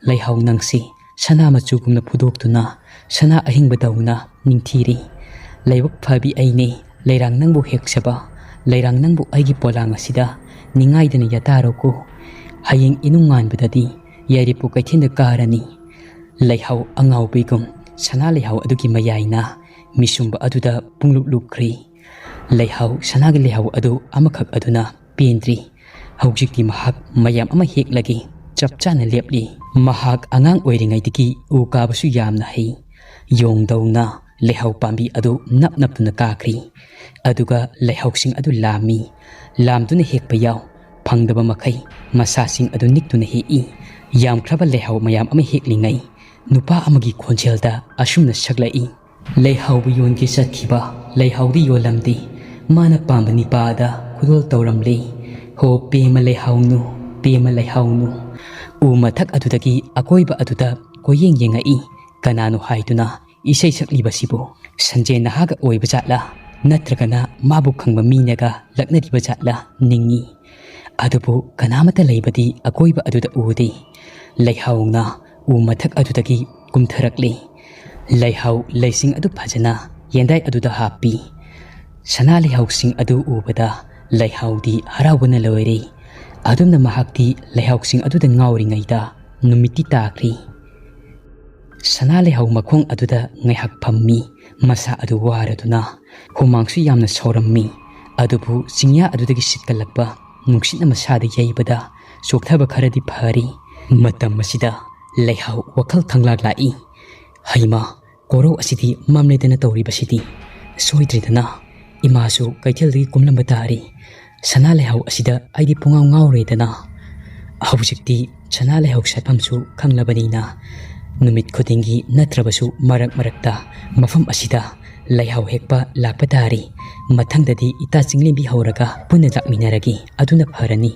ꯂꯩꯍꯥꯎ ꯅꯪꯁꯤ ꯁꯅꯥ ꯃꯆꯨꯒꯨꯝꯅ ꯐꯨꯗꯣꯛꯇꯨꯅ ꯁꯅꯥ ꯑꯍꯤꯡꯕꯗꯧꯅ ꯅꯤꯡꯊꯤꯔꯤ꯫ ꯂꯥꯏꯕꯛ ꯐꯕꯤ ꯑꯩꯅꯦ, ꯂꯩꯔꯥꯡ ꯅꯪꯕꯨ ꯍꯦꯛꯆꯕ, ꯂꯩꯔꯥꯡ ꯅꯪꯕꯨ ꯑꯩꯒꯤ ꯄꯣꯂꯥꯡ ꯑꯁꯤꯗ ꯅꯤꯡꯉꯥꯏꯗꯅ ꯌꯥꯇꯥꯔꯣꯀꯣ꯫ ꯍꯌꯦꯡ ꯏꯅꯨꯡꯉꯥꯟꯕꯗꯗꯤ ꯌꯥꯏꯔꯤꯄꯣꯛ ꯀꯩꯊꯦꯜꯗ ꯀꯥꯔꯅꯤ꯫ ꯂꯩꯍꯥꯎ ꯑꯉꯥꯎꯕꯤꯒꯨꯝ ꯁꯅꯥ ꯂꯩꯍꯥꯎ ꯑꯗꯨꯒꯤ ꯃꯌꯥꯏꯅ ꯃꯤꯁꯨꯝꯕ ꯑꯗꯨꯗ ꯄꯨꯡꯂꯨꯞ ꯂꯨꯞꯈ꯭ꯔꯤ꯫ ꯂꯩꯍꯥꯎ ꯁꯅꯥꯒꯤ ꯂꯩꯍꯥꯎ ꯑꯗꯨ ꯑꯃꯈꯛ ꯑꯗꯨꯅ ꯄꯦꯟꯗ꯭ꯔꯤ꯫ ꯍꯧꯖꯤꯛꯇꯤ ꯃꯍꯥꯛ ꯃꯌꯥꯝ ꯑꯃ ꯍꯦꯛꯂꯒ ꯆꯞ ꯆꯥꯅ ꯂꯦꯞꯂꯤ꯫ ꯃꯍꯥꯛ ꯑꯉꯥꯡ ꯑꯣꯏꯔꯤꯉꯩꯗꯒꯤ ꯎ ꯀꯥꯕꯁꯨ ꯌꯥꯝꯅ ꯍꯩ꯫ ꯌꯣꯡꯗꯧꯅ ꯂꯩꯍꯥꯎ ꯄꯥꯝꯕꯤ ꯑꯗꯨ ꯅꯞ ꯅꯞꯇꯨꯅ ꯀꯥꯈ꯭ꯔꯤ꯫ ꯑꯗꯨꯒ ꯂꯩꯍꯥꯎꯁꯤꯡ ꯑꯗꯨ ꯂꯥꯝꯃꯤ꯫ ꯂꯥꯝꯗꯨꯅ ꯍꯦꯛꯄ ꯌꯥꯎ꯫ ꯐꯪꯗꯕ ꯃꯈꯩ ꯃꯁꯥꯁꯤꯡ ꯑꯗꯨ ꯅꯤꯛꯇꯨꯅ ꯍꯦꯛꯏ꯫ ꯌꯥꯝꯈ꯭ꯔꯕ ꯂꯩꯍꯥꯎ ꯃꯌꯥꯝ ꯑꯃ ꯍꯦꯛꯂꯤꯉꯩ, ꯅꯨꯄꯥ ꯑꯃꯒꯤ ꯈꯣꯟꯖꯦꯜꯗ ꯑꯁꯨꯝꯅ ꯁꯛꯂꯛꯏ, "ꯂꯩꯍꯥꯎꯕꯨ ꯌꯣꯟꯒꯦ ꯆꯠꯈꯤꯕ ꯂꯩꯍꯥꯎꯗꯤ ꯌꯣꯜꯂꯝꯗꯦ꯫ ꯃꯥꯅ ꯄꯥꯝꯕ ꯅꯤꯄꯥꯗ ꯈꯨꯗꯣꯜ ꯇꯧꯔꯝꯂꯦ꯫ ꯍꯣ ꯄꯦꯃ ꯂꯩꯍꯥꯎꯅꯨ, ꯄꯦꯃ ꯂꯩꯍꯥꯎꯅꯨ"꯫ ꯎ ꯃꯊꯛ ꯑꯗꯨꯗꯒꯤ ꯑꯀꯣꯏꯕ ꯑꯗꯨꯗ ꯀꯣꯏꯌꯦꯡ ꯌꯦꯡꯉꯛꯏ꯫ ꯀꯅꯥꯅꯣ ꯍꯥꯏꯗꯨꯅ ꯏꯁꯩ ꯁꯛꯂꯤꯕꯁꯤꯕꯨ? ꯁꯟꯖꯦ ꯅꯍꯥꯒ ꯑꯣꯏꯕ ꯖꯥꯠꯂꯥ? ꯅꯠꯇ꯭ꯔꯒꯅ ꯃꯥꯕꯨ ꯈꯪꯕ ꯃꯤꯅꯒ ꯂꯛꯅꯔꯤꯕ ꯖꯥꯠꯂꯥ ꯅꯤꯡꯏ꯫ ꯑꯗꯨꯕꯨ ꯀꯅꯥꯃꯠꯇ ꯂꯩꯕꯗꯤ ꯑꯀꯣꯏꯕ ꯑꯗꯨꯗ ꯎꯗꯦ꯫ ꯂꯩꯍꯥꯎꯅ ꯎ ꯃꯊꯛ ꯑꯗꯨꯗꯒꯤ ꯀꯨꯝꯊꯔꯛꯂꯤ꯫ ꯂꯩꯍꯥꯎ ꯂꯩꯁꯤꯡ ꯑꯗꯨ ꯐꯖꯅ ꯌꯦꯟꯗꯥꯏ ꯑꯗꯨꯗ ꯍꯥꯞꯄꯤ꯫ ꯁꯅꯥ ꯂꯩꯍꯥꯎꯁꯤꯡ ꯑꯗꯨ ꯎꯕꯗ ꯂꯩꯍꯥꯎꯗꯤ ꯍꯔꯥꯎꯕꯅ ꯂꯣꯏꯔꯦ꯫ ꯑꯗꯨꯝꯅ ꯃꯍꯥꯛꯇꯤ ꯂꯩꯍꯥꯎꯁꯤꯡ ꯑꯗꯨꯗ ꯉꯥꯎꯔꯤꯉꯩꯗ ꯅꯨꯃꯤꯠꯇꯤ ꯇꯥꯈ꯭ꯔꯤ꯫ ꯁꯅꯥ ꯂꯩꯍꯥꯎ ꯃꯈꯣꯡ ꯑꯗꯨꯗ ꯉꯥꯏꯍꯥꯛ ꯐꯝꯃꯤ꯫ ꯃꯁꯥ ꯑꯗꯨ ꯋꯥꯔꯗꯨꯅ ꯍꯨꯃꯥꯡꯁꯨ ꯌꯥꯝꯅ ꯁꯧꯔꯝꯃꯤ꯫ ꯑꯗꯨꯕꯨ ꯆꯤꯡꯌꯥ ꯑꯗꯨꯗꯒꯤ ꯁꯤꯠꯀꯠꯂꯛꯄ ꯅꯨꯡꯁꯤꯠꯅ ꯃꯁꯥꯗ ꯌꯩꯕꯗ ꯆꯣꯛꯊꯕ ꯈꯔꯗꯤ ꯐꯔꯤ꯫ ꯃꯇꯝ ꯑꯁꯤꯗ ꯂꯩꯍꯥꯎ ꯋꯥꯈꯜ ꯈꯪꯂꯥꯛ ꯂꯥꯛꯏ꯫ "ꯍꯩꯃꯥ, ꯀꯣꯔꯧ ꯑꯁꯤꯗꯤ ꯃꯝꯂꯦꯗꯅ ꯇꯧꯔꯤꯕꯁꯤꯗꯤ꯫ ꯁꯣꯏꯗ꯭ꯔꯦꯗꯅ, ꯏꯃꯥꯁꯨ ꯀꯩꯊꯦꯜꯗꯒꯤ ꯀꯨꯝꯂꯝꯕ ꯇꯥꯔꯤ꯫ ꯁꯅꯥ ꯂꯩꯍꯥꯎ ꯑꯁꯤꯗ ꯑꯩꯗꯤ ꯄꯨꯡꯉꯥꯎ ꯉꯥꯎꯔꯦꯗꯅ"꯫ ꯍꯧꯖꯤꯛꯇꯤ ꯁꯅꯥ ꯂꯩꯍꯥꯎ ꯁꯥꯠꯐꯝꯁꯨ ꯈꯪꯂꯕꯅꯤꯅ ꯅꯨꯃꯤꯠ ꯈꯨꯗꯤꯡꯒꯤ ꯅꯠꯇ꯭ꯔꯕꯁꯨ ꯃꯔꯛ ꯃꯔꯛꯇ ꯃꯐꯝ ꯑꯁꯤꯗ ꯂꯩꯍꯥꯎ ꯍꯦꯛꯄ ꯂꯥꯛꯄ ꯇꯥꯔꯤ꯫ ꯃꯊꯪꯗꯗꯤ ꯏꯇꯥ ꯆꯤꯡꯂꯦꯝꯕꯤ ꯍꯧꯔꯒ ꯄꯨꯟꯅ ꯂꯥꯛꯃꯤꯟꯅꯔꯒꯦ, ꯑꯗꯨꯅ ꯐꯔꯅꯤ꯫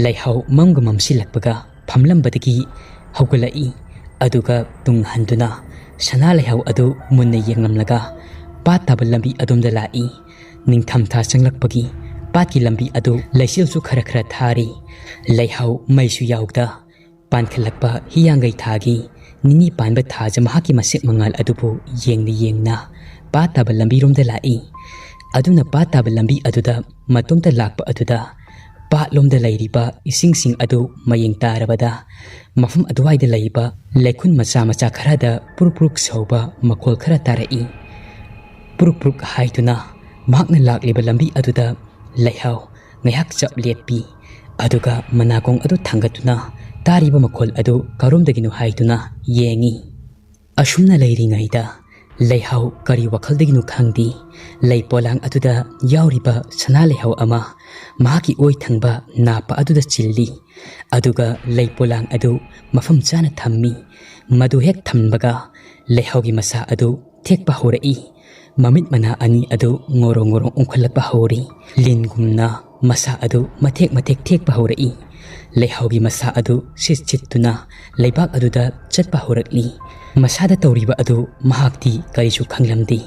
ꯂꯩꯍꯥꯎ ꯃꯝꯒ ꯃꯝꯁꯤꯜꯂꯛꯄꯒ ꯐꯝꯂꯝꯕꯗꯒꯤ ꯍꯧꯒꯠꯂꯛꯏ꯫ ꯑꯗꯨꯒ ꯇꯨꯡ ꯍꯟꯗꯨꯅ ꯁꯅꯥ ꯂꯩꯍꯥꯎ ꯑꯗꯨ ꯃꯨꯟꯅ ꯌꯦꯡꯂꯝꯂꯒ ꯄꯥꯠ ꯇꯥꯕ ꯂꯝꯕꯤ ꯑꯗꯣꯝꯗ ꯂꯥꯛꯏ꯫ ꯅꯤꯡꯊꯝꯊꯥ ꯆꯪꯂꯛꯄꯒꯤ ꯄꯥꯠꯀꯤ ꯂꯝꯕꯤ ꯑꯗꯨ ꯂꯩꯆꯤꯜꯁꯨ ꯈꯔ ꯈꯔ ꯊꯥꯔꯤ꯫ ꯂꯩꯍꯥꯎ ꯃꯩꯁꯨ ꯌꯥꯎꯗ ꯄꯥꯟꯈꯠꯂꯛꯄ ꯍꯤꯌꯥꯡꯒꯩ ꯊꯥꯒꯤ ꯅꯤꯅꯤ ꯄꯥꯟꯕ ꯊꯥꯖ ꯃꯍꯥꯛꯀꯤ ꯃꯁꯦꯛ ꯃꯉꯥꯜ ꯑꯗꯨꯕꯨ ꯌꯦꯡꯅ ꯌꯦꯡꯅ ꯄꯥꯠ ꯇꯥꯕ ꯂꯝꯕꯤꯔꯣꯝꯗ ꯂꯥꯛꯏ꯫ ꯑꯗꯨꯅ ꯄꯥꯠ ꯇꯥꯕ ꯂꯝꯕꯤ ꯑꯗꯨꯗ ꯃꯇꯣꯝꯇ ꯂꯥꯛꯄ ꯑꯗꯨꯗ ꯄꯥꯠꯂꯣꯝꯗ ꯂꯩꯔꯤꯕ ꯏꯁꯤꯡꯁꯤꯡ ꯑꯗꯨ ꯃꯌꯦꯡ ꯇꯥꯔꯕꯗ ꯃꯐꯝ ꯑꯗꯨꯋꯥꯏꯗ ꯂꯩꯕ ꯂꯩꯈꯨꯟ ꯃꯆꯥ ꯃꯆꯥ ꯈꯔꯗ ꯄꯨꯔꯨꯛ ꯄꯨꯔꯨꯛ ꯁꯧꯕ ꯃꯈꯣꯜ ꯈꯔ ꯇꯥꯔꯛꯏ꯫ ꯄꯨꯔꯨꯛ ꯄꯨꯔꯨꯛ ꯍꯥꯏꯗꯨꯅ ꯃꯍꯥꯛꯅ ꯂꯥꯛꯂꯤꯕ ꯂꯝꯕꯤ ꯑꯗꯨꯗ ꯂꯩꯍꯥꯎ ꯉꯥꯏꯍꯥꯛ ꯆꯞ ꯂꯦꯞꯄꯤ꯫ ꯑꯗꯨꯒ ꯃꯅꯥꯀꯣꯡ ꯑꯗꯨ ꯊꯥꯡꯒꯠꯇꯨꯅ ꯇꯥꯔꯤꯕ ꯃꯈꯣꯜ ꯑꯗꯨ ꯀꯔꯣꯝꯗꯒꯤꯅꯣ ꯍꯥꯏꯗꯨꯅ ꯌꯦꯡꯏ꯫ ꯑꯁꯨꯝꯅ ꯂꯩꯔꯤꯉꯩꯗ ꯂꯩꯍꯥꯎ ꯀꯔꯤ ꯋꯥꯈꯜꯗꯒꯤꯅꯣ ꯈꯪꯗꯦ, ꯂꯩ ꯄꯣꯂꯥꯡ ꯑꯗꯨꯗ ꯌꯥꯎꯔꯤꯕ ꯁꯅꯥ ꯂꯩꯍꯥꯎ ꯑꯃ ꯃꯍꯥꯛꯀꯤ ꯑꯣꯏ ꯊꯪꯕ ꯅꯥꯞꯄ ꯑꯗꯨꯗ ꯆꯤꯜꯂꯤ꯫ ꯑꯗꯨꯒ ꯂꯩ ꯄꯣꯂꯥꯡ ꯑꯗꯨ ꯃꯐꯝ ꯆꯥꯅ ꯊꯝꯃꯤ꯫ ꯃꯗꯨ ꯍꯦꯛ ꯊꯝꯕꯒ ꯂꯩꯍꯥꯎꯒꯤ ꯃꯁꯥ ꯑꯗꯨ ꯊꯦꯛꯄ ꯍꯧꯔꯛꯏ꯫ ꯃꯃꯤꯠ ꯃꯅꯥ ꯑꯅꯤ ꯑꯗꯨ ꯉꯣꯔꯣꯡ ꯉꯣꯔꯣꯡ ꯎꯪꯈꯠꯂꯛꯄ ꯍꯧꯔꯤ꯫ ꯂꯤꯟꯒꯨꯝꯅ ꯃꯁꯥ ꯑꯗꯨ ꯃꯊꯦꯛ ꯃꯊꯦꯛ ꯊꯦꯛꯄ ꯍꯧꯔꯛꯏ꯫ ꯂꯩꯍꯥꯎꯒꯤ ꯃꯁꯥ ꯑꯗꯨ ꯁꯤꯠ ꯁꯤꯠꯇꯨꯅ ꯂꯩꯕꯥꯛ ꯑꯗꯨꯗ ꯆꯠꯄ ꯍꯧꯔꯛꯂꯤ꯫ ꯃꯁꯥꯗ ꯇꯧꯔꯤꯕ ꯑꯗꯨ ꯃꯍꯥꯛꯇꯤ ꯀꯔꯤꯁꯨ ꯈꯪꯂꯝꯗꯦ꯫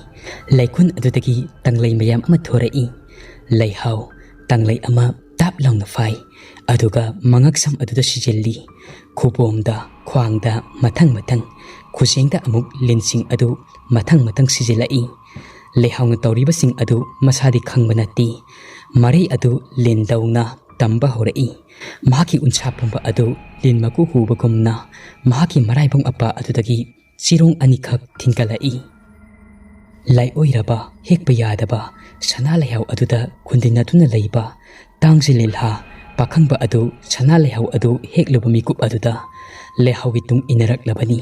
ꯂꯩꯈꯨꯟ ꯑꯗꯨꯗꯒꯤ ꯇꯪꯂꯩ ꯃꯌꯥꯝ ꯑꯃ ꯊꯣꯔꯛꯏ꯫ ꯂꯩꯍꯥꯎ ꯇꯪꯂꯩ ꯑꯃ ꯇꯥꯞ ꯂꯥꯎꯅ ꯐꯥꯏ, ꯑꯗꯨꯒ ꯃꯉꯛꯁꯝ ꯑꯗꯨꯗ ꯁꯤꯖꯤꯜꯂꯤ꯫ ꯈꯨꯕꯣꯝꯗ, ꯈ꯭ꯋꯥꯡꯗ ꯃꯊꯪ ꯃꯊꯪ, ꯈꯨꯖꯦꯡꯗ ꯑꯃꯨꯛ ꯂꯤꯟꯁꯤꯡ ꯑꯗꯨ ꯃꯊꯪ ꯃꯊꯪ ꯁꯤꯖꯤꯜꯂꯛꯏ꯫ ꯂꯩꯍꯥꯎꯅ ꯇꯧꯔꯤꯕꯁꯤꯡ ꯑꯗꯨ ꯃꯁꯥꯗꯤ ꯈꯪꯕ ꯅꯠꯇꯦ꯫ ꯃꯔꯩ ꯑꯗꯨ ꯂꯤꯟꯗꯧꯅ ꯇꯝꯕ ꯍꯧꯔꯛꯏ꯫ ꯃꯍꯥꯛꯀꯤ ꯎꯟꯁꯥ ꯄꯨꯝꯕ ꯑꯗꯨ ꯂꯤꯟ ꯃꯀꯨ ꯍꯨꯕꯒꯨꯝꯅ ꯃꯍꯥꯛꯀꯤ ꯃꯔꯥꯏꯕꯣꯡ ꯑꯄꯥ ꯑꯗꯨꯗꯒꯤ ꯆꯤꯔꯣꯡ ꯑꯅꯤꯈꯛ ꯊꯤꯡꯒꯠꯂꯛꯏ꯫ ꯂꯥꯏꯑꯣꯏꯔꯕ, ꯍꯦꯛꯄ ꯌꯥꯗꯕ ꯁꯅꯥ ꯂꯩꯍꯥꯎ ꯑꯗꯨꯗ ꯈꯨꯟꯗꯤꯟꯅꯗꯨꯅ ꯂꯩꯕ ꯇꯥꯡꯖ ꯂꯤꯜꯍꯥ ꯄꯥꯈꯪꯕ ꯑꯗꯨ ꯁꯅꯥ ꯂꯩꯍꯥꯎ ꯑꯗꯨ ꯍꯦꯛꯂꯨꯕ ꯃꯤꯀꯨꯞ ꯑꯗꯨꯗ ꯂꯩꯍꯥꯎꯒꯤ ꯇꯨꯡ ꯏꯟꯅꯔꯛꯂꯕꯅꯤ꯫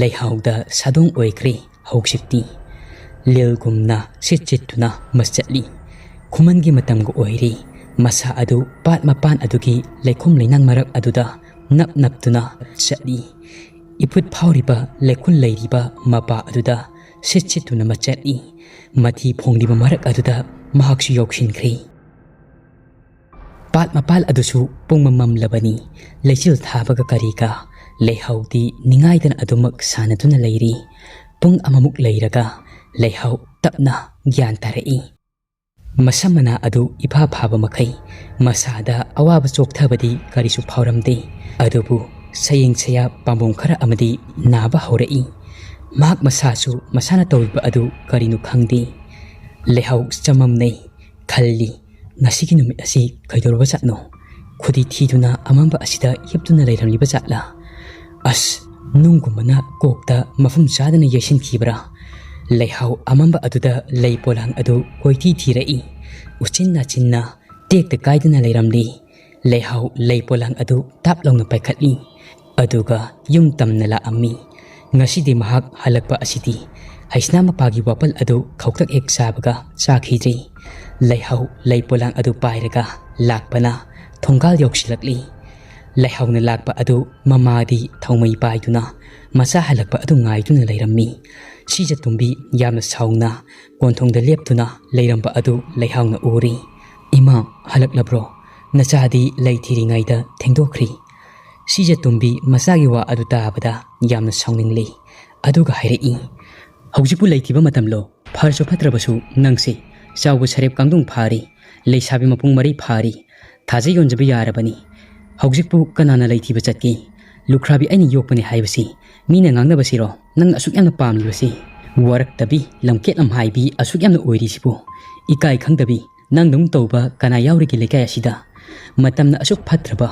ꯂꯩꯍꯥꯎꯗ ꯁꯥꯗꯣꯡ ꯑꯣꯏꯈ꯭ꯔꯦ ꯍꯧꯖꯤꯛꯇꯤ꯫ ꯂꯤꯜꯒꯨꯝꯅ ꯁꯤꯠ ꯁꯤꯠꯇꯨꯅ ꯃꯆꯠꯂꯤ꯫ ꯈꯨꯃꯟꯒꯤ ꯃꯇꯝꯒ ꯑꯣꯏꯔꯦ꯫ ꯃꯁꯥ ꯑꯗꯨ ꯄꯥꯠ ꯃꯄꯥꯟ ꯑꯗꯨꯒꯤ ꯂꯩꯈꯣꯝ ꯂꯩꯅꯥꯡ ꯃꯔꯛ ꯑꯗꯨꯗ ꯅꯞ ꯅꯞꯇꯨꯅ ꯆꯠꯂꯤ꯫ ꯏꯐꯨꯠ ꯐꯥꯎꯔꯤꯕ ꯂꯩꯈꯨꯜ ꯂꯩꯔꯤꯕ ꯃꯄꯥ ꯑꯗꯨꯗ ꯁꯤꯠ ꯁꯤꯠꯇꯨꯅ ꯃꯆꯠꯂꯤ꯫ ꯃꯊꯤ ꯐꯣꯡꯂꯤꯕ ꯃꯔꯛ ꯑꯗꯨꯗ ꯃꯍꯥꯛꯁꯨ ꯌꯧꯁꯤꯟꯈ꯭ꯔꯦ꯫ ꯄꯥꯠ ꯃꯄꯥꯜ ꯑꯗꯨꯁꯨ ꯄꯨꯡꯃꯝ ꯃꯝꯂꯕꯅꯤ꯫ ꯂꯩꯆꯤꯜ ꯊꯥꯕꯒ ꯀꯔꯤꯒ ꯂꯩꯍꯥꯎꯗꯤ ꯅꯤꯡꯉꯥꯏꯗꯅ ꯑꯗꯨꯃꯛ ꯁꯥꯟꯅꯗꯨꯅ ꯂꯩꯔꯤ꯫ ꯄꯨꯡ ꯑꯃꯃꯨꯛ ꯂꯩꯔꯒ ꯂꯩꯍꯥꯎ ꯇꯞꯅ ꯒ꯭ꯌꯥꯟ ꯇꯥꯔꯛꯏ꯫ ꯃꯁꯝ ꯃꯅꯥ ꯑꯗꯨ ꯏꯐꯥ ꯐꯥꯕ ꯃꯈꯩ ꯃꯁꯥꯗ ꯑꯋꯥꯕ ꯆꯣꯛꯊꯕꯗꯤ ꯀꯔꯤꯁꯨ ꯐꯥꯎꯔꯝꯗꯦ꯫ ꯑꯗꯨꯕꯨ ꯁꯌꯦꯡ ꯁꯌꯥ ꯄꯥꯝꯕꯣꯝ ꯈꯔ ꯑꯃꯗꯤ ꯅꯥꯕ ꯍꯧꯔꯛꯏ꯫ ꯃꯍꯥꯛ ꯃꯁꯥꯁꯨ ꯃꯁꯥꯅ ꯇꯧꯔꯤꯕ ꯑꯗꯨ ꯀꯔꯤꯅꯣ ꯈꯪꯗꯦ꯫ ꯂꯩꯍꯥꯎ ꯆꯃꯝꯅꯩ꯫ ꯈꯜꯂꯤ, "ꯉꯁꯤꯒꯤ ꯅꯨꯃꯤꯠ ꯑꯁꯤ ꯀꯩꯗꯧꯔꯕ ꯖꯥꯠꯅꯣ? ꯈꯨꯗꯤ ꯊꯤꯗꯨꯅ ꯑꯃꯝꯕ ꯑꯁꯤꯗ ꯍꯤꯞꯇꯨꯅ ꯂꯩꯔꯝꯂꯤꯕ ꯖꯥꯠꯂꯥ? ꯑꯁ, ꯅꯨꯡꯒꯨꯝꯕꯅ ꯀꯣꯛꯇ ꯃꯐꯝ ꯆꯥꯗꯅ ꯌꯩꯁꯤꯟꯈꯤꯕ꯭ꯔꯥ?" ꯂꯩꯍꯥꯎ ꯑꯃꯝꯕ ꯑꯗꯨꯗ ꯂꯩ ꯄꯣꯂꯥꯡ ꯑꯗꯨ ꯀꯣꯏꯊꯤ ꯊꯤꯔꯛꯏ꯫ ꯎꯆꯤꯟ ꯅꯥꯆꯤꯟꯅ ꯇꯦꯛꯇ ꯀꯥꯏꯗꯅ ꯂꯩꯔꯝꯂꯤ꯫ ꯂꯩꯍꯥꯎ ꯂꯩ ꯄꯣꯂꯥꯡ ꯑꯗꯨ ꯇꯥꯞ ꯂꯥꯎꯅ ꯄꯥꯏꯈꯠꯂꯤ, ꯑꯗꯨꯒ ꯌꯨꯝ ꯇꯝꯅ ꯂꯥꯛꯑꯝꯃꯤ꯫ ꯉꯁꯤꯗꯤ ꯃꯍꯥꯛ ꯍꯜꯂꯛꯄ ꯑꯁꯤꯗꯤ ꯍꯩꯁꯅꯥ ꯃꯄꯥꯒꯤ ꯋꯥꯄꯜ ꯑꯗꯨ ꯈꯧꯇꯛ ꯍꯦꯛ ꯆꯥꯕꯒ ꯆꯥꯈꯤꯗ꯭ꯔꯤ꯫ ꯂꯩꯍꯥꯎ ꯂꯩ ꯄꯣꯂꯥꯡ ꯑꯗꯨ ꯄꯥꯏꯔꯒ ꯂꯥꯛꯄꯅ ꯊꯣꯡꯒꯥꯜ ꯌꯧꯁꯤꯜꯂꯛꯂꯤ꯫ ꯂꯩꯍꯥꯎꯅ ꯂꯥꯛꯄ ꯑꯗꯨ ꯃꯃꯥꯗꯤ ꯊꯧꯃꯩ ꯄꯥꯏꯗꯨꯅ ꯃꯆꯥ ꯍꯜꯂꯛꯄ ꯑꯗꯨ ꯉꯥꯏꯗꯨꯅ ꯂꯩꯔꯝꯃꯤ꯫ ꯁꯤꯖꯇꯣꯝꯕꯤ ꯌꯥꯝꯅ ꯁꯥꯎꯅ ꯀꯣꯟꯊꯣꯡꯗ ꯂꯦꯞꯇꯨꯅ ꯂꯩꯔꯝꯕ ꯑꯗꯨ ꯂꯩꯍꯥꯎꯅ ꯎꯔꯤ꯫ "ꯏꯃꯥ, ꯍꯜꯂꯛꯂꯕ꯭ꯔꯣ? ꯅꯆꯥꯗꯤ ꯂꯩ ꯊꯤꯔꯤꯉꯩꯗ ꯊꯦꯡꯗꯣꯛꯈ꯭ꯔꯤ꯫" ꯁꯤꯖꯇꯣꯝꯕꯤ ꯃꯆꯥꯒꯤ ꯋꯥ ꯑꯗꯨ ꯇꯥꯕꯗ ꯌꯥꯝꯅ ꯁꯥꯎꯅꯤꯡꯂꯤ꯫ ꯑꯗꯨꯒ ꯍꯥꯏꯔꯛꯏ, "ꯍꯧꯖꯤꯛꯄꯨ ꯂꯩ ꯊꯤꯕ ꯃꯇꯝꯂꯣ? ꯐꯔꯁꯨ ꯐꯠꯇ꯭ꯔꯕꯁꯨ ꯅꯪꯁꯦ ꯆꯥꯎꯕ ꯁꯔꯦꯞ ꯀꯥꯡꯗꯣꯡ ꯐꯥꯔꯤ, ꯂꯩꯁꯥꯕꯤ ꯃꯄꯨꯡ ꯃꯔꯩ ꯐꯥꯔꯤ, ꯊꯥꯖ ꯌꯣꯟꯖꯕ ꯌꯥꯔꯕꯅꯤ꯫ ꯍꯧꯖꯤꯛꯄꯨ ꯀꯅꯥꯅ ꯂꯩ ꯊꯤꯕ ꯆꯠꯀꯦ? ꯂꯨꯈ꯭ꯔꯥꯕꯤ ꯑꯩꯅ ꯌꯣꯛꯄꯅꯤ ꯍꯥꯏꯕꯁꯤ ꯃꯤꯅ ꯉꯥꯡꯅꯕꯁꯤꯔꯣ ꯅꯪ ꯑꯁꯨꯛ ꯌꯥꯝꯅ ꯄꯥꯝꯂꯤꯕꯁꯤ? ꯋꯥꯔꯛꯇꯕꯤ, ꯂꯝꯀꯦꯠ ꯂꯝꯍꯥꯏꯕꯤ ꯑꯁꯨꯛ ꯌꯥꯝꯅ ꯑꯣꯏꯔꯤꯁꯤꯕꯨ? ꯏꯀꯥꯏ ꯈꯪꯗꯕꯤ, ꯅꯪꯗꯧꯅ ꯇꯧꯕ ꯀꯅꯥ ꯌꯥꯎꯔꯤꯒꯦ ꯂꯩꯀꯥꯏ ꯑꯁꯤꯗ? ꯃꯇꯝꯅ ꯑꯁꯨꯛ ꯐꯠꯇ꯭ꯔꯕ,